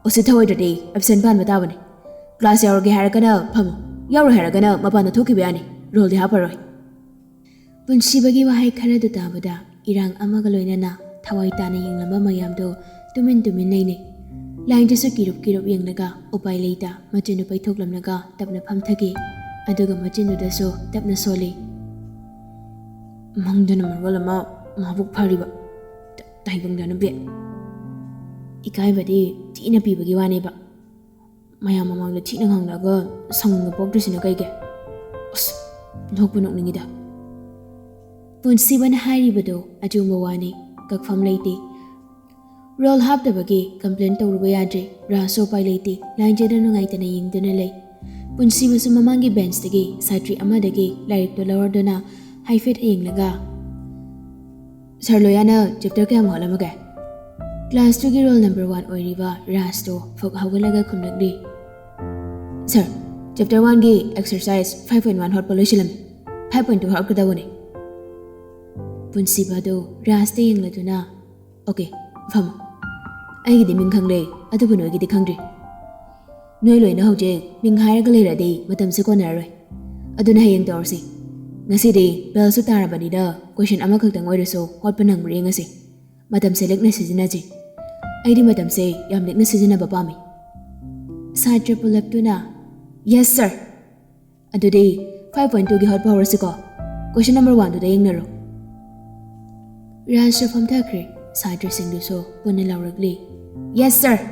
ꯎꯁꯤꯠ ꯊꯑꯣꯏꯗ꯭ꯔꯗꯤ ꯑꯦꯕꯁꯦꯟ ꯄꯥꯟꯕ ꯇꯥꯕꯅꯤ꯫ ꯀ꯭ꯂꯥꯁ ꯌꯥꯎꯔꯒꯦ ꯍꯥꯏꯔꯒꯅ ꯐꯝꯃꯨ, ꯌꯥꯎꯔꯣꯏ ꯍꯥꯏꯔꯒꯅ ꯃꯄꯥꯟꯗ ꯊꯣꯛꯈꯤꯕ ꯌꯥꯅꯤ꯫ ꯔꯣꯜꯗꯤ ꯍꯥꯞꯄꯔꯣꯏ꯫" ꯄꯨꯟꯁꯤꯕꯒꯤ ꯋꯥꯍꯩ ꯈꯔꯗꯨ ꯇꯥꯕꯗ ꯏꯔꯥꯡ ꯑꯃꯒ ꯂꯣꯏꯅꯅ ꯊꯋꯥꯏ ꯇꯥꯅ ꯌꯦꯡꯂꯝꯕ ꯃꯌꯥꯝꯗꯣ ꯇꯨꯃꯤꯟ ꯇꯨꯃꯤꯟ ꯂꯩꯅꯩ꯫ ꯂꯥꯏꯟꯗꯁꯨ ꯀꯤꯔꯨꯞ ꯀꯤꯔꯨꯞ ꯌꯦꯡꯂꯒ ꯎꯄꯥꯏ ꯂꯩꯇ ꯃꯆꯤꯟꯗꯨ ꯄꯩꯊꯣꯛꯂꯝꯂꯒ ꯇꯞꯅ ꯐꯝꯊꯈꯤ꯫ ꯑꯗꯨꯒ ꯃꯆꯤꯟꯗꯨꯗꯁꯨ ꯇꯞꯅ ꯁꯣꯜꯂꯤ꯫ "ꯃꯪꯗꯨꯅ ꯃꯔꯣꯜ ꯑꯃ ꯃꯕꯨꯛ ꯐꯔꯤꯕ꯫ ꯇ-, ꯇꯥꯏꯕꯪꯗ ꯅꯨꯄꯤ꯫ ꯏꯀꯥꯏꯕꯗꯤ ꯊꯤꯅ ꯄꯤꯕꯒꯤ ꯋꯥꯅꯦꯕ꯫ ꯃꯌꯥꯝ ꯃꯃꯥꯡꯗ ꯊꯤꯅ ꯉꯥꯡꯂꯛꯑꯒ ꯁꯪꯒ ꯄꯣꯛꯇ꯭ꯔꯤꯁꯤꯅ ꯀꯩꯒꯤ? ꯑꯁ, ꯅꯣꯛꯄꯨ ꯅꯣꯛꯅꯤꯡꯉꯤꯗ꯫" ꯄꯨꯟꯁꯤꯕꯅ ꯍꯥꯏꯔꯤꯕꯗꯣ ꯑꯆꯨꯝꯕ ꯋꯥꯅꯤ, ꯀꯛꯐꯝ ꯂꯩꯇꯦ꯫ ꯔꯣꯜ ꯍꯥꯞꯇꯕꯒꯤ ꯀꯝꯄ꯭ꯂꯦꯟ ꯇꯧꯔꯨꯕ ꯌꯥꯗ꯭ꯔꯦ꯫ ꯔꯥꯖꯁꯨ ꯎꯄꯥꯏ ꯂꯩꯇꯦ, ꯂꯥꯏꯟꯖꯗ ꯅꯨꯡꯉꯥꯏꯇꯅ ꯌꯦꯡꯗꯨꯅ ꯂꯩ꯫ ꯄꯨꯟꯁꯤꯕꯁꯨ ꯃꯃꯥꯡꯒꯤ ꯕꯦꯟꯁꯇꯒꯤ ꯁꯥꯇ꯭ꯔꯤ ꯑꯃꯗꯒꯤ ꯂꯥꯏꯔꯤꯛꯇꯨ ꯂꯧꯔꯗꯨꯅ ꯍꯥꯏꯐꯦꯠ ꯌꯦꯡꯂꯒ, "ꯁꯥꯔ, ꯂꯣꯌꯥꯅ ꯆꯦꯞꯇꯔ ꯀꯌꯥꯝ ꯍꯣꯠꯂꯝꯃꯒꯦ?" ꯀ꯭ꯂꯥꯁ ꯇꯨꯒꯤ ꯔꯣꯜ ꯅꯝꯕꯔ ꯋꯥꯟ ꯑꯣꯏꯔꯤꯕ ꯔꯥꯖꯇꯣ ꯐꯛ ꯍꯧꯒꯠꯂꯒ ꯈꯨꯝꯂꯛꯂꯤ, "ꯁꯥꯔ, ꯆꯦꯞꯇꯔ ꯋꯥꯟꯒꯤ ꯑꯦꯛꯁꯔꯁꯥꯏꯁ ꯐꯥꯏꯚ ꯄꯣꯏꯟ ꯋꯥꯟ ꯍꯣꯠꯄ ꯂꯣꯏꯁꯤꯜꯂꯝꯃꯤ꯫ ꯐꯥꯏꯚ ꯄꯣꯏꯟ ꯇꯨ ꯍꯣꯠꯀꯗꯕꯅꯤ꯫" ꯄꯨꯟꯁꯤꯕꯗꯨ ꯔꯥꯖꯇ ꯌꯦꯡꯂꯗꯨꯅ, "ꯑꯣꯀꯦ, ꯐꯝꯃꯣ꯫ ꯑꯩꯒꯤꯗꯤ ꯃꯤꯡ ꯈꯪꯂꯦ, ꯑꯗꯨꯕꯨ ꯅꯣꯏꯒꯤꯗꯤ ꯈꯪꯗ꯭ꯔꯤ꯫ ꯅꯣꯏ ꯂꯣꯏꯅ ꯍꯧꯖꯤꯛ ꯃꯤꯡ ꯍꯥꯏꯔꯒ ꯂꯩꯔꯗꯤ ꯃꯇꯝꯁꯦ ꯀꯣꯟꯅꯔꯔꯣꯏ꯫ ꯑꯗꯨꯅ ꯍꯌꯦꯡ ꯇꯧꯔꯁꯤ꯫ ꯉꯁꯤꯗꯤ ꯕꯦꯜꯁꯨ ꯇꯥꯔꯕꯅꯤꯅ ꯀꯣꯏꯁꯟ ꯑꯃꯈꯛꯇꯪ ꯑꯣꯏꯔꯁꯨ ꯍꯣꯠꯄ ꯅꯪꯕ꯭ꯔꯥ ꯌꯦꯡꯉꯁꯤ꯫ ꯃꯇꯝꯁꯦ ꯂꯤꯛꯅ ꯁꯤꯖꯤꯟꯅꯁꯤ꯫ ꯑꯩꯗꯤ ꯃꯇꯝꯁꯦ ꯌꯥꯝ ꯂꯤꯛꯅ ꯁꯤꯖꯤꯟꯅꯕ ꯄꯥꯝꯃꯤ꯫" ꯁꯥꯇ꯭ꯔ ꯄꯨꯂꯞꯇꯨꯅ, "ꯌꯦꯁ, ꯁꯥꯔ!" "ꯑꯗꯨꯗꯤ ꯐꯥꯏꯚ ꯄꯣꯏꯟ ꯇꯨꯒꯤ ꯍꯣꯠꯄ ꯍꯧꯔꯁꯤꯀꯣ꯫ ꯀꯣꯏꯁꯟ ꯅꯝꯕꯔ ꯋꯥꯟꯗꯨꯗ ꯌꯦꯡꯅꯔꯣ꯫" ꯔꯥꯖꯁꯨ ꯐꯝꯊꯈ꯭ꯔꯦ꯫ ꯁꯥꯇ꯭ꯔꯁꯤꯡꯗꯨꯁꯨ ꯄꯨꯟꯅ ꯂꯥꯎꯔꯛꯂꯤ, "ꯌꯦꯁ, ꯁꯥꯔ!"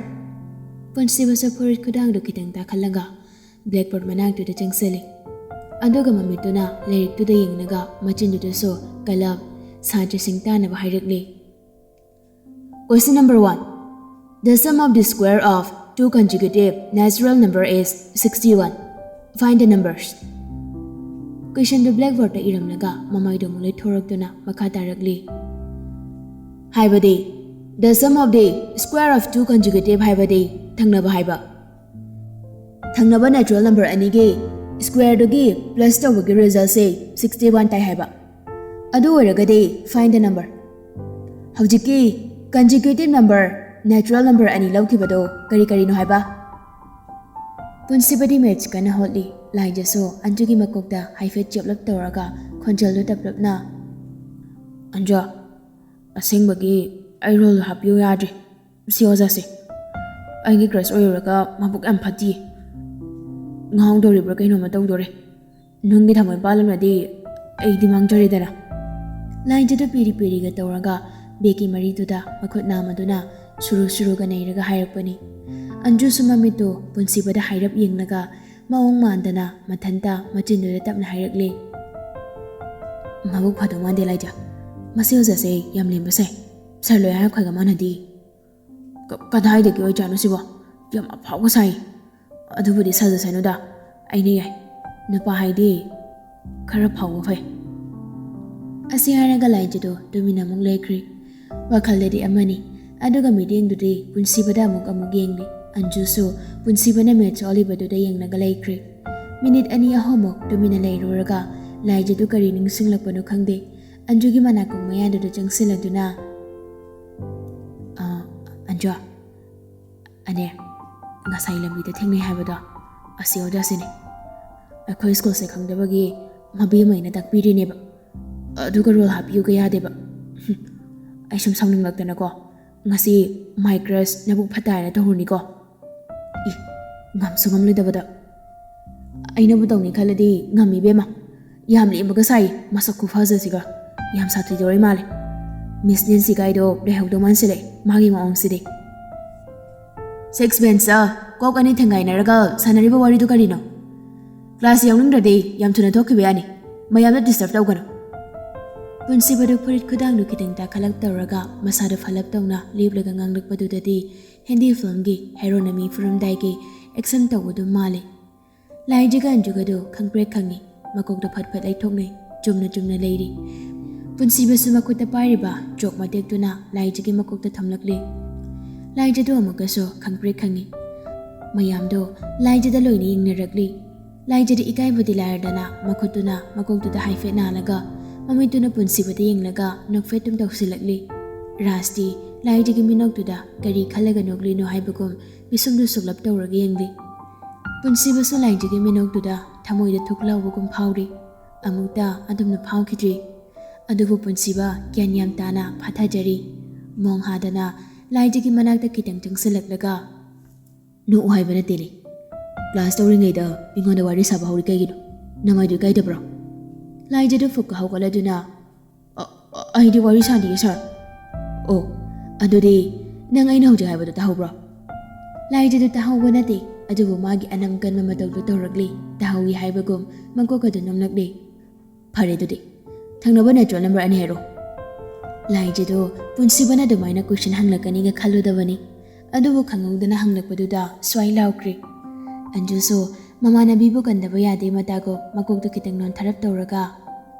ꯄꯨꯟꯁꯤꯕꯁꯨ ꯐꯨꯔꯤꯠ ꯈꯨꯗꯥꯡꯗꯨ ꯈꯤꯇꯪ ꯇꯥꯈꯠꯂꯒ ꯕ꯭ꯂꯦꯛꯕꯣꯔꯗ ꯃꯅꯥꯛꯇꯨꯗ ꯆꯪꯁꯤꯜꯂꯤ꯫ ꯑꯗꯨꯒ ꯃꯃꯤꯠꯇꯨꯅ ꯂꯥꯏꯔꯤꯛꯇꯨꯗ ꯌꯦꯡꯂꯒ ꯃꯆꯤꯟꯗꯨꯗꯁꯨ ꯀꯜꯂꯞ ꯁꯥꯇ꯭ꯔꯁꯤꯡ ꯇꯥꯅꯕ ꯍꯥꯏꯔꯛꯂꯤ, "Question number one. The sum of the square of two consecutive natural number is sixty-one. Find the numbers." ꯀꯣꯏꯁꯟꯗꯨ ꯕ꯭ꯂꯦꯛꯕꯣꯔꯗꯇ ꯏꯔꯝꯂꯒ ꯃꯃꯥꯏꯗꯣ ꯑꯃꯨꯛ ꯂꯩꯊꯣꯔꯛꯇꯨꯅ ꯃꯈꯥ ꯇꯥꯔꯛꯂꯤ, ꯍꯥꯏꯕꯗꯤ, "The sum of the square of two consecutive" ꯍꯥꯏꯕꯗꯤ ꯊꯪꯅꯕ ꯍꯥꯏꯕ꯫ ꯊꯪꯅꯕ ꯅꯦꯆꯔꯦꯜ ꯅꯝꯕꯔ ꯑꯅꯤꯒꯤ ꯁ꯭ꯀ꯭ꯋꯦꯔꯗꯨꯒꯤ ꯄ꯭ꯂꯁ ꯇꯧꯕꯒꯤ ꯔꯤꯖꯜꯁꯦ ꯁꯤꯛꯁꯇꯤ ꯋꯥꯟ ꯇꯥꯏ ꯍꯥꯏꯕ꯫ ꯑꯗꯨ ꯑꯣꯏꯔꯒꯗꯤ find the number꯫ ꯍꯧꯖꯤꯛꯀꯤ ꯀꯟꯖꯤꯀ꯭ꯌꯨꯇꯤꯚ ꯅꯝꯕꯔ ꯅꯦꯆꯔꯦꯜ ꯅꯝꯕꯔ ꯑꯅꯤ ꯂꯧꯈꯤꯕꯗꯣ ꯀꯔꯤ ꯀꯔꯤꯅꯣ ꯍꯥꯏꯕ? ꯄꯨꯟꯁꯤꯕꯗꯤ ꯃꯦꯠꯁ ꯀꯟꯅ ꯍꯣꯠꯂꯤ꯫ ꯂꯥꯏꯖꯁꯨ ꯑꯟꯖꯨꯒꯤ ꯃꯀꯣꯛꯇ ꯍꯥꯏꯐꯦꯠ ꯆꯦꯞꯂꯞ ꯇꯧꯔꯒ ꯈꯣꯟꯖꯦꯜꯗꯨ ꯇꯞꯂꯞꯅ, "ꯑꯟꯖꯨ, ꯑꯁꯦꯡꯕꯒꯤ ꯑꯩ ꯔꯣꯜ ꯍꯥꯞꯄꯤꯌꯨ ꯌꯥꯗ꯭ꯔꯤ꯫ ꯁꯤ ꯑꯣꯖꯥꯁꯦ ꯑꯩꯒꯤ ꯀ꯭ꯔꯁ ꯑꯣꯏꯔꯨꯔꯒ ꯃꯕꯨꯛ ꯌꯥꯝ ꯐꯠꯇꯤꯌꯦ꯫ ꯉꯥꯎꯗꯧꯔꯤꯕ꯭ꯔꯥ ꯀꯩꯅꯣꯝꯃ ꯇꯧꯗꯣꯔꯦ꯫ ꯅꯨꯡꯒꯤ ꯊꯃꯣꯏ ꯄꯥꯜꯂꯝꯂꯗꯤ ꯑꯩꯗꯤ ꯃꯥꯡꯖꯔꯦꯗꯅ꯫" ꯂꯥꯏꯟꯗꯨꯗ ꯄꯤꯔꯤ ꯄꯤꯔꯤꯒ ꯇꯧꯔꯒ ꯕꯦꯒꯀꯤ ꯃꯔꯤꯗꯨꯗ ꯃꯈꯨꯠ ꯅꯥꯝꯃꯗꯨꯅ ꯁꯨꯔꯨ ꯁꯨꯔꯨꯒ ꯅꯩꯔꯒ ꯍꯥꯏꯔꯛꯄꯅꯤ꯫ ꯑꯟꯖꯨꯁꯨ ꯃꯃꯤꯠꯇꯨ ꯄꯨꯟꯁꯤꯕꯗ ꯍꯥꯏꯔꯞ ꯌꯦꯡꯂꯒ ꯃꯑꯣꯡ ꯃꯥꯟꯗꯅ ꯃꯊꯟꯇ ꯃꯆꯤꯟꯗꯨꯗ ꯇꯞꯅ ꯍꯥꯏꯔꯛꯂꯤ, "ꯃꯕꯨꯛ ꯐꯗꯧ ꯃꯥꯟꯗꯦ ꯂꯥꯏꯖ꯫ ꯃꯁꯤ ꯑꯣꯖꯥꯁꯦ ꯌꯥꯝ ꯂꯦꯝꯕ ꯁꯥꯏ꯫ ꯁꯥꯔ ꯂꯣꯌꯥ ꯑꯩꯈꯣꯏꯒ ꯃꯥꯟꯅꯗꯦ꯫ ꯀ-, ꯀꯗꯥꯏꯗꯒꯤ ꯑꯣꯏꯖꯥꯠꯅꯣ ꯁꯤꯕꯣ? ꯌꯥꯝ ꯑꯐꯥꯎꯕ ꯁꯥꯏ꯫ ꯑꯗꯨꯕꯨꯗꯤ ꯁꯥꯖꯁꯅꯨꯗ, "ꯑꯩꯅ ꯌꯥꯏ꯫ ꯅꯨꯄꯥ ꯍꯥꯏꯗꯤ ꯈꯔ ꯐꯥꯎꯕ ꯐꯩ"꯫ ꯑꯁꯤ ꯍꯥꯏꯔꯒ ꯂꯥꯏꯖꯗꯣ ꯇꯨꯃꯤꯟꯅ ꯑꯃꯨꯛ ꯂꯩꯈ꯭ꯔꯦ꯫ ꯋꯥꯈꯜꯗꯗꯤ ꯑꯃꯅꯤ, ꯑꯗꯨꯒ ꯃꯤꯠꯌꯦꯡꯗꯨꯗꯤ ꯄꯨꯟꯁꯤꯕꯗ ꯑꯃꯨꯛ ꯑꯃꯨꯛ ꯌꯦꯡꯂꯤ꯫ ꯑꯟꯖꯨꯁꯨ ꯄꯨꯟꯁꯤꯕꯅ ꯃꯦꯠꯁ ꯑꯣꯜꯂꯤꯕꯗꯨꯗ ꯌꯦꯡꯂꯒ ꯂꯩꯈ꯭ꯔꯦ꯫ ꯃꯤꯅꯤꯠ ꯑꯅꯤ ꯑꯍꯨꯝꯃꯨꯛ ꯇꯨꯃꯤꯟꯅ ꯂꯩꯔꯨꯔꯒ ꯂꯥꯏꯖꯗꯨ ꯀꯔꯤ ꯅꯤꯡꯁꯤꯡꯂꯛꯄꯅꯣ ꯈꯪꯗꯦ, ꯑꯟꯖꯨꯒꯤ ꯃꯅꯥꯀꯣꯡ ꯃꯌꯥꯗꯨꯗ ꯆꯪꯁꯤꯜꯂꯗꯨꯅ, "ꯑ, ꯑꯟꯖꯨ, ꯑꯅꯦ, ꯉꯁꯥꯏ ꯂꯝꯕꯤꯗ ꯊꯦꯡꯅꯩ ꯍꯥꯏꯕꯗꯣ, ꯑꯁꯤ ꯑꯣꯖꯥꯁꯤꯅꯦ꯫ ꯑꯩꯈꯣꯏ ꯁ꯭ꯀꯨꯜꯁꯦ ꯈꯪꯗꯕꯒꯤ ꯃꯕꯦꯝꯃ ꯑꯩꯅ ꯇꯥꯛꯄꯤꯔꯤꯅꯦꯕ꯫ ꯑꯗꯨꯒ ꯔꯣꯜ ꯍꯥꯞꯄꯤꯌꯨꯒ ꯌꯥꯗꯦꯕ꯫ ꯍꯨꯝ, ꯑꯩ ꯁꯨꯝ ꯁꯥꯎꯅꯤꯡꯂꯛꯇꯅꯀꯣ, ꯉꯁꯤ my crush ꯅꯕꯨꯛ ꯐꯠꯇ ꯍꯥꯏꯅ ꯇꯧꯍꯧꯔꯅꯤꯀꯣ꯫ ꯏ, ꯉꯝꯁꯨ ꯉꯝꯂꯣꯏꯗꯕꯗ꯫ ꯑꯩꯅꯕꯨ ꯇꯧꯅꯤ ꯈꯜꯂꯗꯤ ꯉꯝꯃꯤ ꯏꯕꯦꯝꯃ꯫ ꯌꯥꯝ ꯂꯦꯝꯕꯒ ꯁꯥꯏ, ꯃꯁꯛ ꯈꯨꯐꯖꯁꯤꯒ꯫ ꯌꯥꯝ ꯁꯥꯊꯤꯗꯧꯔꯤ ꯃꯥꯜꯂꯦ꯫ ꯃꯤꯁ ꯅꯦꯟꯁꯤ ꯀꯥꯏꯗꯣ ꯂꯩꯍꯧꯗꯧ ꯃꯥꯟꯁꯤꯜꯂꯦ, ꯃꯥꯒꯤ ꯃꯑꯣꯡꯁꯤꯗꯤ꯫ ꯁꯤꯛꯁ ꯕꯦꯟꯁꯇ ꯀꯣꯛ ꯑꯅꯤ ꯊꯦꯡꯒꯥꯏꯅꯔꯒ ꯁꯥꯟꯅꯔꯤꯕ ꯋꯥꯔꯤꯗꯨ ꯀꯔꯤꯅꯣ? ꯀ꯭ꯂꯥꯁ ꯌꯥꯎꯅꯤꯡꯗ꯭ꯔꯗꯤ ꯌꯥꯝ ꯊꯨꯅ ꯊꯣꯛꯈꯤꯕ ꯌꯥꯅꯤ꯫ ꯃꯌꯥꯝꯅ ꯗꯤꯁꯇꯔꯕ ꯇꯧꯒꯅꯨ꯫ ꯄꯨꯟꯁꯤꯕꯗꯨ ꯐꯨꯔꯤꯠ ꯈꯨꯗꯥꯡꯗꯨ ꯈꯤꯇꯪ ꯇꯥꯈꯠꯂꯞ ꯇꯧꯔꯒ ꯃꯁꯥꯗꯨ ꯐꯠꯂꯞ ꯇꯧꯅ ꯂꯦꯞꯂꯒ ꯉꯥꯡꯂꯛꯄꯗꯨꯗꯗꯤ ꯍꯤꯟꯗꯤ ꯐꯤꯂꯝꯒꯤ ꯍꯦꯔꯣꯅ ꯃꯤ ꯐꯨꯔꯝꯗꯥꯏꯒꯤ ꯑꯦꯛꯁꯟ ꯇꯧꯕꯗꯨ ꯃꯥꯜꯂꯤ꯫ ꯂꯥꯏꯖꯒ ꯑꯟꯖꯨꯒꯗꯨ ꯈꯪꯄ꯭ꯔꯦꯛ ꯈꯪꯉꯤ꯫ ꯃꯀꯣꯛꯇ ꯐꯠ ꯐꯠ ꯂꯩꯊꯣꯛꯅꯩ꯫ ꯆꯨꯝꯅ ꯆꯨꯝꯅ ꯂꯩꯔꯤ꯫ ꯄꯨꯟꯁꯤꯕꯁꯨ ꯃꯈꯨꯠꯇ ꯄꯥꯏꯔꯤꯕ ꯆꯣꯛ ꯃꯇꯦꯛꯇꯨꯅ ꯂꯥꯏꯖꯒꯤ ꯃꯀꯣꯛꯇ ꯊꯝꯂꯛꯂꯤ꯫ ꯂꯥꯏꯖꯗꯨ ꯑꯃꯨꯛꯀꯁꯨ ꯈꯪꯄ꯭ꯔꯦꯛ ꯈꯪꯉꯤ꯫ ꯃꯌꯥꯝꯗꯣ ꯂꯥꯏꯖꯗ ꯂꯣꯏꯅ ꯌꯦꯡꯅꯔꯛꯂꯤ꯫ ꯂꯥꯏꯖꯗꯤ ꯏꯀꯥꯏꯕꯗꯤ ꯂꯥꯏꯔꯗꯅ ꯃꯈꯨꯠꯇꯨꯅ ꯃꯀꯣꯛꯇꯨꯗ ꯍꯥꯏꯐꯦꯠ ꯅꯥꯜꯂꯒ ꯃꯃꯤꯠꯇꯨꯅ ꯄꯨꯟꯁꯤꯕꯗ ꯌꯦꯡꯂꯒ ꯅꯣꯛꯐꯦꯠꯇꯨꯝ ꯇꯧꯁꯤꯜꯂꯛꯂꯤ꯫ ꯔꯥꯖꯇꯤ ꯂꯥꯏꯖꯒꯤ ꯃꯤꯅꯣꯛꯇꯨꯗ ꯀꯔꯤ ꯈꯜꯂꯒ ꯅꯣꯛꯂꯤꯅꯣ ꯍꯥꯏꯕꯒꯨꯝ ꯄꯤꯁꯨꯝꯗꯨ ꯁꯨꯛꯂꯞ ꯇꯧꯔꯒ ꯌꯦꯡꯂꯤ꯫ ꯄꯨꯟꯁꯤꯕꯁꯨ ꯂꯥꯏꯖꯒꯤ ꯃꯤꯅꯣꯛꯇꯨꯗ ꯊꯃꯣꯏꯗ ꯊꯨꯛ ꯂꯥꯎꯕꯒꯨꯝ ꯐꯥꯎꯔꯤ꯫ ꯑꯃꯨꯛꯇ ꯑꯗꯨꯝꯅ ꯐꯥꯎꯈꯤꯗ꯭ꯔꯤ꯫ ꯑꯗꯨꯕꯨ ꯄꯨꯟꯁꯤꯕ ꯒ꯭ꯌꯥꯟ ꯌꯥꯝ ꯇꯥꯅ ꯐꯥꯊꯖꯔꯤ꯫ ꯃꯣꯡ ꯍꯥꯗꯅ ꯂꯥꯏꯖꯒꯤ ꯃꯅꯥꯛꯇ ꯈꯤꯇꯪ ꯆꯪꯁꯤꯜꯂꯛꯂꯒ, "ꯅꯣꯛꯎ ꯍꯥꯏꯕ ꯅꯠꯇꯦꯅꯦ꯫ ꯀ꯭ꯂꯥꯁ ꯇꯧꯔꯤꯉꯩꯗ ꯃꯤꯉꯣꯟꯗ ꯋꯥꯔꯤ ꯁꯥꯕ ꯍꯧꯔꯤ ꯀꯩꯒꯤꯅꯣ? ꯅꯃꯥꯏꯗꯨ ꯏꯀꯥꯏꯗꯕ꯭ꯔꯣ?" ꯂꯥꯏꯖꯗꯨ ꯐꯨꯛꯀ ꯍꯧꯒꯠꯂꯗꯨꯅ, "ꯑ, ꯑ, ꯑꯩꯗꯤ ꯋꯥꯔꯤ ꯁꯥꯗꯤꯌꯦ, ꯁꯥꯔ꯫" "ꯑꯣ, ꯑꯗꯨꯗꯤ ꯅꯪ ꯑꯩꯅ ꯍꯧꯖꯤꯛ ꯍꯥꯏꯕꯗꯨ ꯇꯥꯍꯧꯕ꯭ꯔꯣ?" ꯂꯥꯏꯖꯗꯨ ꯇꯥꯍꯧꯕ ꯅꯠꯇꯦ, ꯑꯗꯨꯕꯨ ꯃꯥꯒꯤ ꯑꯅꯝ ꯀꯟꯕ ꯃꯇꯧꯗꯨ ꯇꯧꯔꯛꯂꯤ꯫ ꯇꯥꯍꯧꯏ ꯍꯥꯏꯕꯒꯨꯝ ꯃꯀꯣꯛ ꯑꯗꯨ ꯅꯣꯝꯂꯛꯂꯤ꯫ "ꯐꯔꯦ, ꯑꯗꯨꯗꯤ ꯊꯪꯅꯕ ꯅꯦꯆꯔꯦꯜ ꯅꯝꯕꯔ ꯑꯅꯤ ꯍꯥꯏꯔꯣ꯫" ꯂꯥꯏꯖꯗꯨ ꯄꯨꯟꯁꯤꯕꯅ ꯑꯗꯨꯃꯥꯏꯅ ꯀꯣꯏꯁꯟ ꯍꯪꯂꯛꯀꯅꯤꯒ ꯈꯜꯂꯨꯗꯕꯅꯤ, ꯑꯗꯨꯕꯨ ꯈꯪꯍꯧꯗꯅ ꯍꯪꯂꯛꯄꯗꯨꯗ ꯁ꯭ꯋꯥꯏ ꯂꯥꯎꯈ꯭ꯔꯦ꯫ ꯑꯟꯖꯨꯁꯨ ꯃꯃꯥꯟꯅꯕꯤꯕꯨ ꯀꯟꯗꯕ ꯌꯥꯗꯦ ꯃꯇꯥꯒꯨꯝ ꯃꯀꯣꯛꯇꯨ ꯈꯤꯇꯪ ꯅꯣꯟꯊꯔꯞ ꯇꯧꯔꯒ,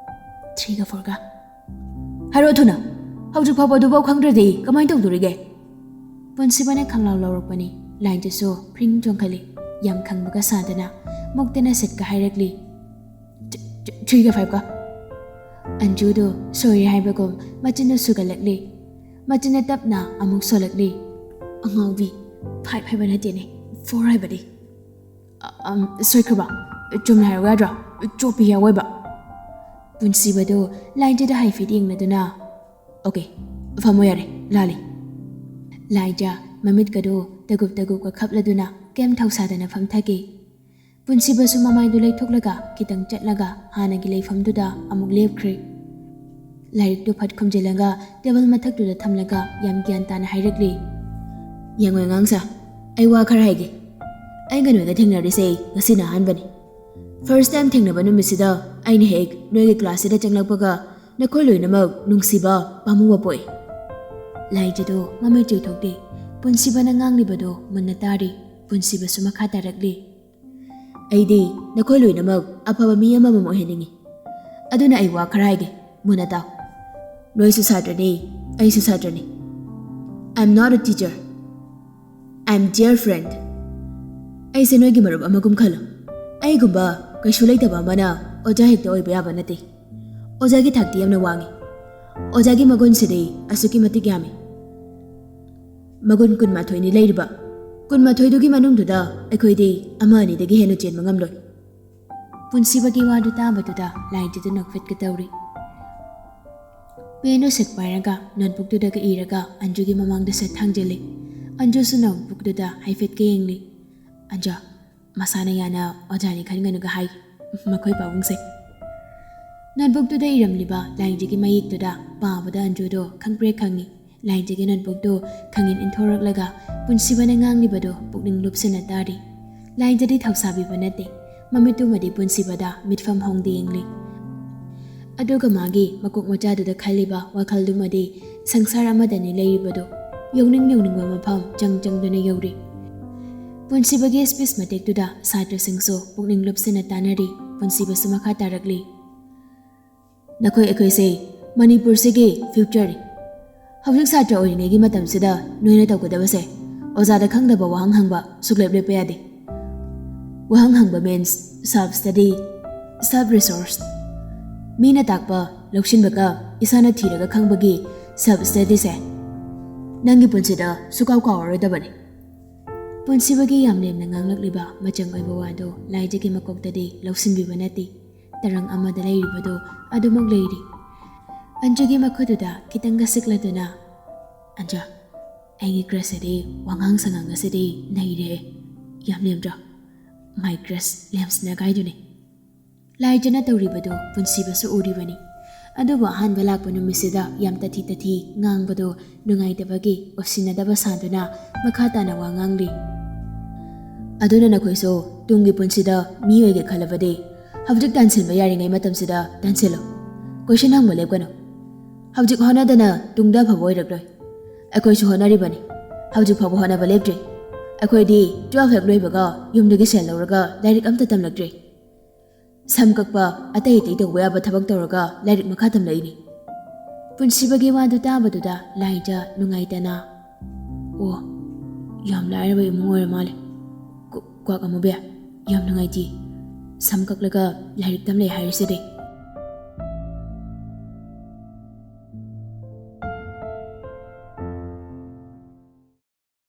"Three-ꯒ four-ꯒ?" "ꯍꯥꯏꯔꯛꯑꯣ ꯊꯨꯅ! ꯍꯧꯖꯤꯛ ꯐꯥꯎꯕ ꯑꯗꯨꯐꯥꯎ ꯈꯪꯗ꯭ꯔꯗꯤ ꯀꯃꯥꯏꯅ ꯇꯧꯗꯣꯔꯤꯒꯦ?" ꯄꯨꯟꯁꯤꯕꯅ ꯈꯪꯂꯥꯎ ꯂꯥꯎꯔꯛꯄꯅꯤ꯫ ꯂꯥꯏꯟꯗꯨꯁꯨ ꯐ꯭ꯔꯤꯡ ꯆꯣꯡꯈꯠꯂꯤ꯫ ꯌꯥꯝ ꯈꯪꯕꯒ ꯁꯥꯗꯅ ꯃꯨꯛꯇꯅ ꯁꯤꯠꯀ ꯍꯥꯏꯔꯛꯂꯤ, "Three-ꯒ five-ꯒ?" ꯑꯟꯖꯨꯗꯨ ꯁꯣꯏꯔꯦ ꯍꯥꯏꯕꯒꯨꯝ ꯃꯆꯤꯟꯗꯨ ꯁꯨꯒꯠꯂꯛꯂꯤ꯫ ꯃꯆꯤꯟꯗ ꯇꯞꯅ ꯑꯃꯨꯛ ꯁꯣꯜꯂꯛꯂꯤ꯫ "ꯑꯉꯥꯎꯕꯤ, five ꯍꯥꯏꯕ ꯅꯠꯇꯦꯅꯦ, four ꯍꯥꯏꯕꯅꯤ꯫ ꯑ-, ꯑꯝ, ꯁꯣꯏꯈ꯭ꯔꯕ? ꯆꯨꯝꯅ ꯍꯥꯏꯔꯛꯎ ꯌꯥꯗ꯭ꯔꯣ? ꯆꯣꯞꯄꯤ ꯑꯋꯣꯏꯕ!" ꯄꯨꯟꯁꯤꯕꯗꯨ ꯂꯥꯏꯟꯗꯨꯗ ꯍꯥꯏꯐꯦꯠ ꯌꯦꯡꯂꯗꯨꯅ, "Okay, ꯐꯝꯃꯣ ꯌꯥꯔꯦ, ꯂꯥꯜꯂꯤ꯫" ꯂꯥꯏꯖ ꯃꯃꯤꯠꯀꯗꯨ ꯇꯒꯨꯞ ꯇꯒꯨꯞꯀ ꯈꯞꯂꯗꯨꯅ ꯀꯩꯝ ꯊꯧꯁꯥꯗꯅ ꯐꯝꯊꯈꯤ꯫ ꯄꯨꯟꯁꯤꯕꯁꯨ ꯃꯃꯥꯏꯗꯨ ꯂꯩꯊꯣꯛꯂꯒ ꯈꯤꯇꯪ ꯆꯠꯂꯒ ꯍꯥꯟꯅꯒꯤ ꯂꯩꯐꯝꯗꯨꯗ ꯑꯃꯨꯛ ꯂꯦꯞꯈ꯭ꯔꯦ꯫ ꯂꯥꯏꯔꯤꯛꯇꯨ ꯐꯠ ꯈꯨꯝꯖꯤꯜꯂꯒ ꯇꯦꯕꯜ ꯃꯊꯛꯇꯨꯗ ꯊꯝꯂꯒ ꯌꯥꯝ ꯒ꯭ꯌꯥꯟ ꯇꯥꯅ ꯍꯥꯏꯔꯛꯂꯤ, "ꯌꯦꯡꯉꯣ ꯑꯉꯥꯡꯁꯥ, ꯑꯩ ꯋꯥ ꯈꯔ ꯍꯥꯏꯒꯦ꯫ ꯑꯩꯒ ꯅꯣꯏꯒ ꯊꯦꯡꯅꯔꯤꯁꯦ ꯉꯁꯤꯅ ꯑꯍꯥꯟꯕꯅꯤ꯫ First time ꯊꯦꯡꯅꯕ ꯅꯨꯃꯤꯠꯁꯤꯗ ꯑꯩꯅ ꯍꯦꯛ ꯅꯣꯏꯒꯤ class-ꯁꯤꯗ ꯆꯪꯂꯛꯄꯒ ꯅꯈꯣꯏ ꯂꯣꯏꯅꯃꯛ ꯅꯨꯡꯁꯤꯕ, ꯄꯥꯝꯃꯨꯕ ꯄꯣꯛꯏ꯫" ꯂꯥꯏꯖꯗꯨ ꯃꯃꯤꯠ ꯆꯨꯏꯊꯣꯛꯇꯦ꯫ ꯄꯨꯟꯁꯤꯕꯅ ꯉꯥꯡꯂꯤꯕꯗꯨ ꯃꯨꯟꯅ ꯇꯥꯔꯤ꯫ ꯄꯨꯟꯁꯤꯕꯁꯨ ꯃꯈꯥ ꯇꯥꯔꯛꯂꯤ, "ꯑꯩꯗꯤ ꯅꯈꯣꯏ ꯂꯣꯏꯅꯃꯛ ꯑꯐꯕ ꯃꯤ ꯑꯃꯃꯝ ꯑꯣꯏꯍꯟꯅꯤꯡꯏ꯫ ꯑꯗꯨꯅ ꯑꯩ ꯋꯥ ꯈꯔ ꯍꯥꯏꯒꯦ, ꯃꯨꯟꯅ ꯇꯥꯎ꯫ ꯅꯣꯏꯁꯨ ꯁꯥꯇ꯭ꯔꯅꯤ, ꯑꯩꯁꯨ ꯁꯥꯇ꯭ꯔꯅꯤ꯫ I am not a teacher. I am dear friend꯫ ꯑꯩꯁꯦ ꯅꯣꯏꯒꯤ ꯃꯔꯨꯞ ꯑꯃꯒꯨꯝ ꯈꯜꯂꯨ꯫ ꯑꯩꯒꯨꯝꯕ ꯀꯩꯁꯨ ꯂꯩꯇꯕ ꯑꯃꯅ ꯑꯣꯖꯥ ꯍꯦꯛꯇ ꯑꯣꯏꯕ ꯌꯥꯕ ꯅꯠꯇꯦ꯫ ꯑꯣꯖꯥꯒꯤ ꯊꯥꯛꯇꯤ ꯌꯥꯝꯅ ꯋꯥꯡꯉꯤ꯫ ꯑꯣꯖꯥꯒꯤ ꯃꯒꯨꯟꯁꯤꯗꯤ ꯑꯁꯨꯛꯀꯤ ꯃꯇꯤꯛ ꯌꯥꯝꯃꯤ꯫ ꯃꯒꯨꯟ ꯀꯨꯟꯃꯥꯊꯣꯏꯅꯤ ꯂꯩꯔꯤꯕ꯫ ꯀꯨꯟꯃꯥꯊꯣꯏꯗꯨꯒꯤ ꯃꯅꯨꯡꯗꯨꯗ ꯑꯩꯈꯣꯏꯗꯤ ꯑꯃ ꯑꯅꯤꯗꯒꯤ ꯍꯦꯟꯅ ꯆꯦꯟꯕ ꯉꯝꯂꯣꯏ꯫" ꯄꯨꯟꯁꯤꯕꯒꯤ ꯋꯥꯗꯨ ꯇꯥꯕꯗꯨꯗ ꯂꯥꯏꯖꯗꯨ ꯅꯣꯛꯐꯦꯠꯀ ꯇꯧꯔꯤ꯫ ꯄꯦꯟꯗꯨ ꯁꯠ ꯄꯥꯏꯔꯒ ꯅꯣꯠꯕꯨꯛꯇꯨꯗꯒ ꯏꯔꯒ ꯑꯟꯖꯨꯒꯤ ꯃꯃꯥꯡꯗ ꯁꯠ ꯊꯥꯡꯖꯤꯜꯂꯤ꯫ ꯑꯟꯖꯨꯁꯨ ꯅꯣꯠꯕꯨꯛꯇꯨꯗ ꯍꯥꯏꯐꯦꯠꯀ ꯌꯦꯡꯂꯤ꯫ "ꯑꯟꯖꯨ, ꯃꯁꯥꯅ ꯌꯥꯅ ꯑꯣꯖꯥꯅꯤ ꯈꯟꯒꯅꯨꯒ ꯍꯥꯏ, ꯃꯈꯣꯏ ꯄꯥꯕꯨꯡꯁꯦ꯫" ꯅꯣꯠꯕꯨꯛꯇꯨꯗ ꯏꯔꯝꯂꯤꯕ ꯂꯥꯏꯖꯒꯤ ꯃꯌꯦꯛꯇꯨꯗ ꯄꯥꯕꯗ ꯑꯟꯖꯨꯗꯣ ꯈꯪꯄ꯭ꯔꯦꯛ ꯈꯪꯉꯤ꯫ ꯂꯥꯏꯖꯒꯤ ꯅꯣꯠꯕꯨꯛꯇꯨ ꯈꯪꯏꯟ ꯏꯟꯊꯣꯔꯛꯂꯒ ꯄꯨꯟꯁꯤꯕꯅ ꯉꯥꯡꯂꯤꯕꯗꯨ ꯄꯨꯛꯅꯤꯡ ꯂꯨꯞꯁꯤꯟꯅ ꯇꯥꯔꯤ꯫ ꯂꯥꯏꯖꯗꯤ ꯊꯧꯁꯥꯕꯤꯕ ꯅꯠꯇꯦ꯫ ꯃꯃꯤꯠꯇꯨꯃꯗꯤ ꯄꯨꯟꯁꯤꯕꯗ ꯃꯤꯠꯐꯝ ꯍꯣꯡꯗꯦ ꯌꯦꯡꯂꯤ꯫ ꯑꯗꯨꯒ ꯃꯥꯒꯤ ꯃꯀꯣꯛ ꯃꯆꯥꯗꯨꯗ ꯈꯜꯂꯤꯕ ꯋꯥꯈꯜꯗꯨꯃꯗꯤ ꯁꯪꯁꯥꯔ ꯑꯃꯗꯅꯤ ꯂꯩꯔꯤꯕꯗꯨ꯫ ꯌꯧꯅꯤꯡ ꯌꯧꯅꯤꯡꯕ ꯃꯐꯝ ꯆꯪ ꯆꯪꯗꯨꯅ ꯌꯧꯔꯤ꯫ ꯄꯨꯟꯁꯤꯕꯒꯤ ꯁ꯭ꯄꯤꯆ ꯃꯇꯦꯛꯇꯨꯗ ꯁꯥꯇ꯭ꯔꯁꯤꯡꯁꯨ ꯄꯨꯛꯅꯤꯡ ꯂꯨꯞꯁꯤꯟꯅ ꯇꯥꯅꯔꯤ꯫ ꯄꯨꯟꯁꯤꯕꯁꯨ ꯃꯈꯥ ꯇꯥꯔꯛꯂꯤ꯫ ꯅꯈꯣꯏ ꯑꯩꯈꯣꯏꯁꯦ ꯃꯅꯤꯄꯨꯔꯁꯤꯒꯤ ꯐ꯭ꯌꯨꯆꯔꯅꯤ꯫ ꯍꯧꯖꯤꯛ ꯁꯥꯇ꯭ꯔ ꯑꯣꯏꯔꯤꯉꯩꯒꯤ ꯃꯇꯝꯁꯤꯗ ꯅꯣꯏꯅ ꯇꯧꯒꯗꯕꯁꯦ ꯑꯣꯖꯥꯗ ꯈꯪꯗꯕ ꯋꯥꯍꯪ ꯍꯪꯕ ꯁꯨꯛꯂꯦꯞ ꯂꯦꯞꯄ ꯌꯥꯗꯦ꯫ ꯋꯥꯍꯪ ꯍꯪꯕ means self study, self resource꯫ ꯃꯤꯅ ꯇꯥꯛꯄ ꯂꯧꯁꯤꯟꯕꯒ ꯏꯁꯥꯅ ꯊꯤꯔꯒ ꯈꯪꯕꯒꯤ self studyꯁꯦ ꯅꯪꯒꯤ ꯄꯨꯟꯁꯤꯗ ꯁꯨꯀꯥꯎ ꯀꯥꯎꯔꯔꯣꯏꯗꯕꯅꯤ꯫ ꯄꯨꯟꯁꯤꯕꯒꯤ ꯌꯥꯝ ꯂꯦꯝꯅ ꯉꯥꯡꯂꯛꯂꯤꯕ ꯃꯆꯪ ꯑꯣꯏꯕ ꯋꯥꯗꯨ ꯂꯥꯏꯖꯒꯤ ꯃꯀꯣꯛꯇꯗꯤ ꯂꯧꯁꯤꯟꯕꯤꯕ ꯅꯠꯇꯦ꯫ ꯇꯔꯪ ꯑꯃꯗ ꯂꯩꯔꯤꯕꯗꯨ ꯑꯗꯨꯃꯛ ꯂꯩꯔꯤ꯫ ꯑꯟꯖꯨꯒꯤ ꯃꯈꯨꯠꯇꯨꯗ ꯈꯤꯇꯪꯒ ꯁꯤꯛꯂꯗꯨꯅ, "ꯑꯟꯖꯨ, ꯑꯩꯒꯤ crushꯁꯤꯗꯤ ꯋꯥꯉꯥꯡ ꯁꯉꯥꯡ ꯑꯁꯤꯗꯤ ꯅꯩꯔꯦ꯫ ꯌꯥꯝ ꯂꯦꯝꯗ꯭ꯔꯣ? My crush ꯂꯦꯝꯁꯅ ꯀꯥꯏꯗꯨꯅꯤ꯫" ꯂꯥꯏꯖꯅ ꯇꯧꯔꯤꯕꯗꯨ ꯄꯨꯟꯁꯤꯕꯁꯨ ꯎꯔꯤꯕꯅꯤ꯫ ꯑꯗꯨꯕꯨ ꯑꯍꯥꯟꯕ ꯂꯥꯛꯄ ꯅꯨꯃꯤꯠꯁꯤꯗ ꯌꯥꯝ ꯇꯊꯤ ꯇꯊꯤ ꯉꯥꯡꯕꯗꯨ ꯅꯨꯡꯉꯥꯏꯇꯕꯒꯤ ꯎꯁꯤꯟꯅꯗꯕ ꯁꯥꯗꯨꯅ ꯃꯈꯥ ꯇꯥꯅ ꯋꯥ ꯉꯥꯡꯂꯤ꯫ ꯑꯗꯨꯅ ꯅꯈꯣꯏꯁꯨ ꯇꯨꯡꯒꯤ ꯄꯨꯟꯁꯤꯗ ꯃꯤ ꯑꯣꯏꯒꯦ ꯈꯜꯂꯕꯗꯤ ꯍꯧꯖꯤꯛ ꯇꯥꯟꯁꯤꯟꯕ ꯌꯥꯔꯤꯉꯩ ꯃꯇꯝꯁꯤꯗ ꯇꯥꯟꯁꯤꯜꯂꯨ꯫ Question ꯍꯪꯕ ꯂꯦꯞꯀꯅꯨ꯫ ꯍꯧꯖꯤꯛ ꯍꯣꯠꯅꯗꯅ ꯇꯨꯡꯗ ꯑꯐꯕ ꯑꯣꯏꯔꯛꯂꯣꯏ꯫ ꯑꯩꯈꯣꯏꯁꯨ ꯍꯣꯠꯅꯔꯤꯕꯅꯤ꯫ ꯍꯧꯖꯤꯛ ꯐꯥꯎꯕ ꯍꯣꯠꯅꯕ ꯂꯦꯞꯇ꯭ꯔꯤ꯫ ꯑꯩꯈꯣꯏꯗꯤ twelve ꯍꯦꯛ ꯂꯣꯏꯕꯒ ꯌꯨꯝꯗꯒꯤ ꯁꯦꯜ ꯂꯧꯔꯒ ꯂꯥꯏꯔꯤꯛ ꯑꯝꯇ ꯇꯝꯂꯛꯇ꯭ꯔꯤ꯫ ꯁꯝ ꯀꯛꯄ, ꯑꯇꯩ ꯑꯇꯩ ꯇꯧꯕ ꯌꯥꯕ ꯊꯕꯛ ꯇꯧꯔꯒ ꯂꯥꯏꯔꯤꯛ ꯃꯈꯥ ꯇꯝꯂꯛꯏꯅꯤ꯫ ꯄꯨꯟꯁꯤꯕꯒꯤ ꯋꯥꯗꯨ ꯇꯥꯕꯗꯨꯗ ꯂꯥꯏꯖ ꯅꯨꯡꯉꯥꯏꯇꯅ, "ꯑꯣ, ꯌꯥꯝ ꯂꯥꯏꯔꯕ ꯏꯃꯨꯡ ꯑꯣꯏꯔ ꯃꯥꯜꯂꯦ꯫ ꯀ꯭ꯋꯥꯛ ꯑꯃꯨꯕꯤ, ꯌꯥꯝ ꯅꯨꯡꯉꯥꯏꯇꯦ꯫ ꯁꯝ ꯀꯛꯂꯒ ꯂꯥꯏꯔꯤꯛ ꯇꯝꯂꯛꯑꯦ ꯍꯥꯏꯔꯤꯁꯤꯗꯤ꯫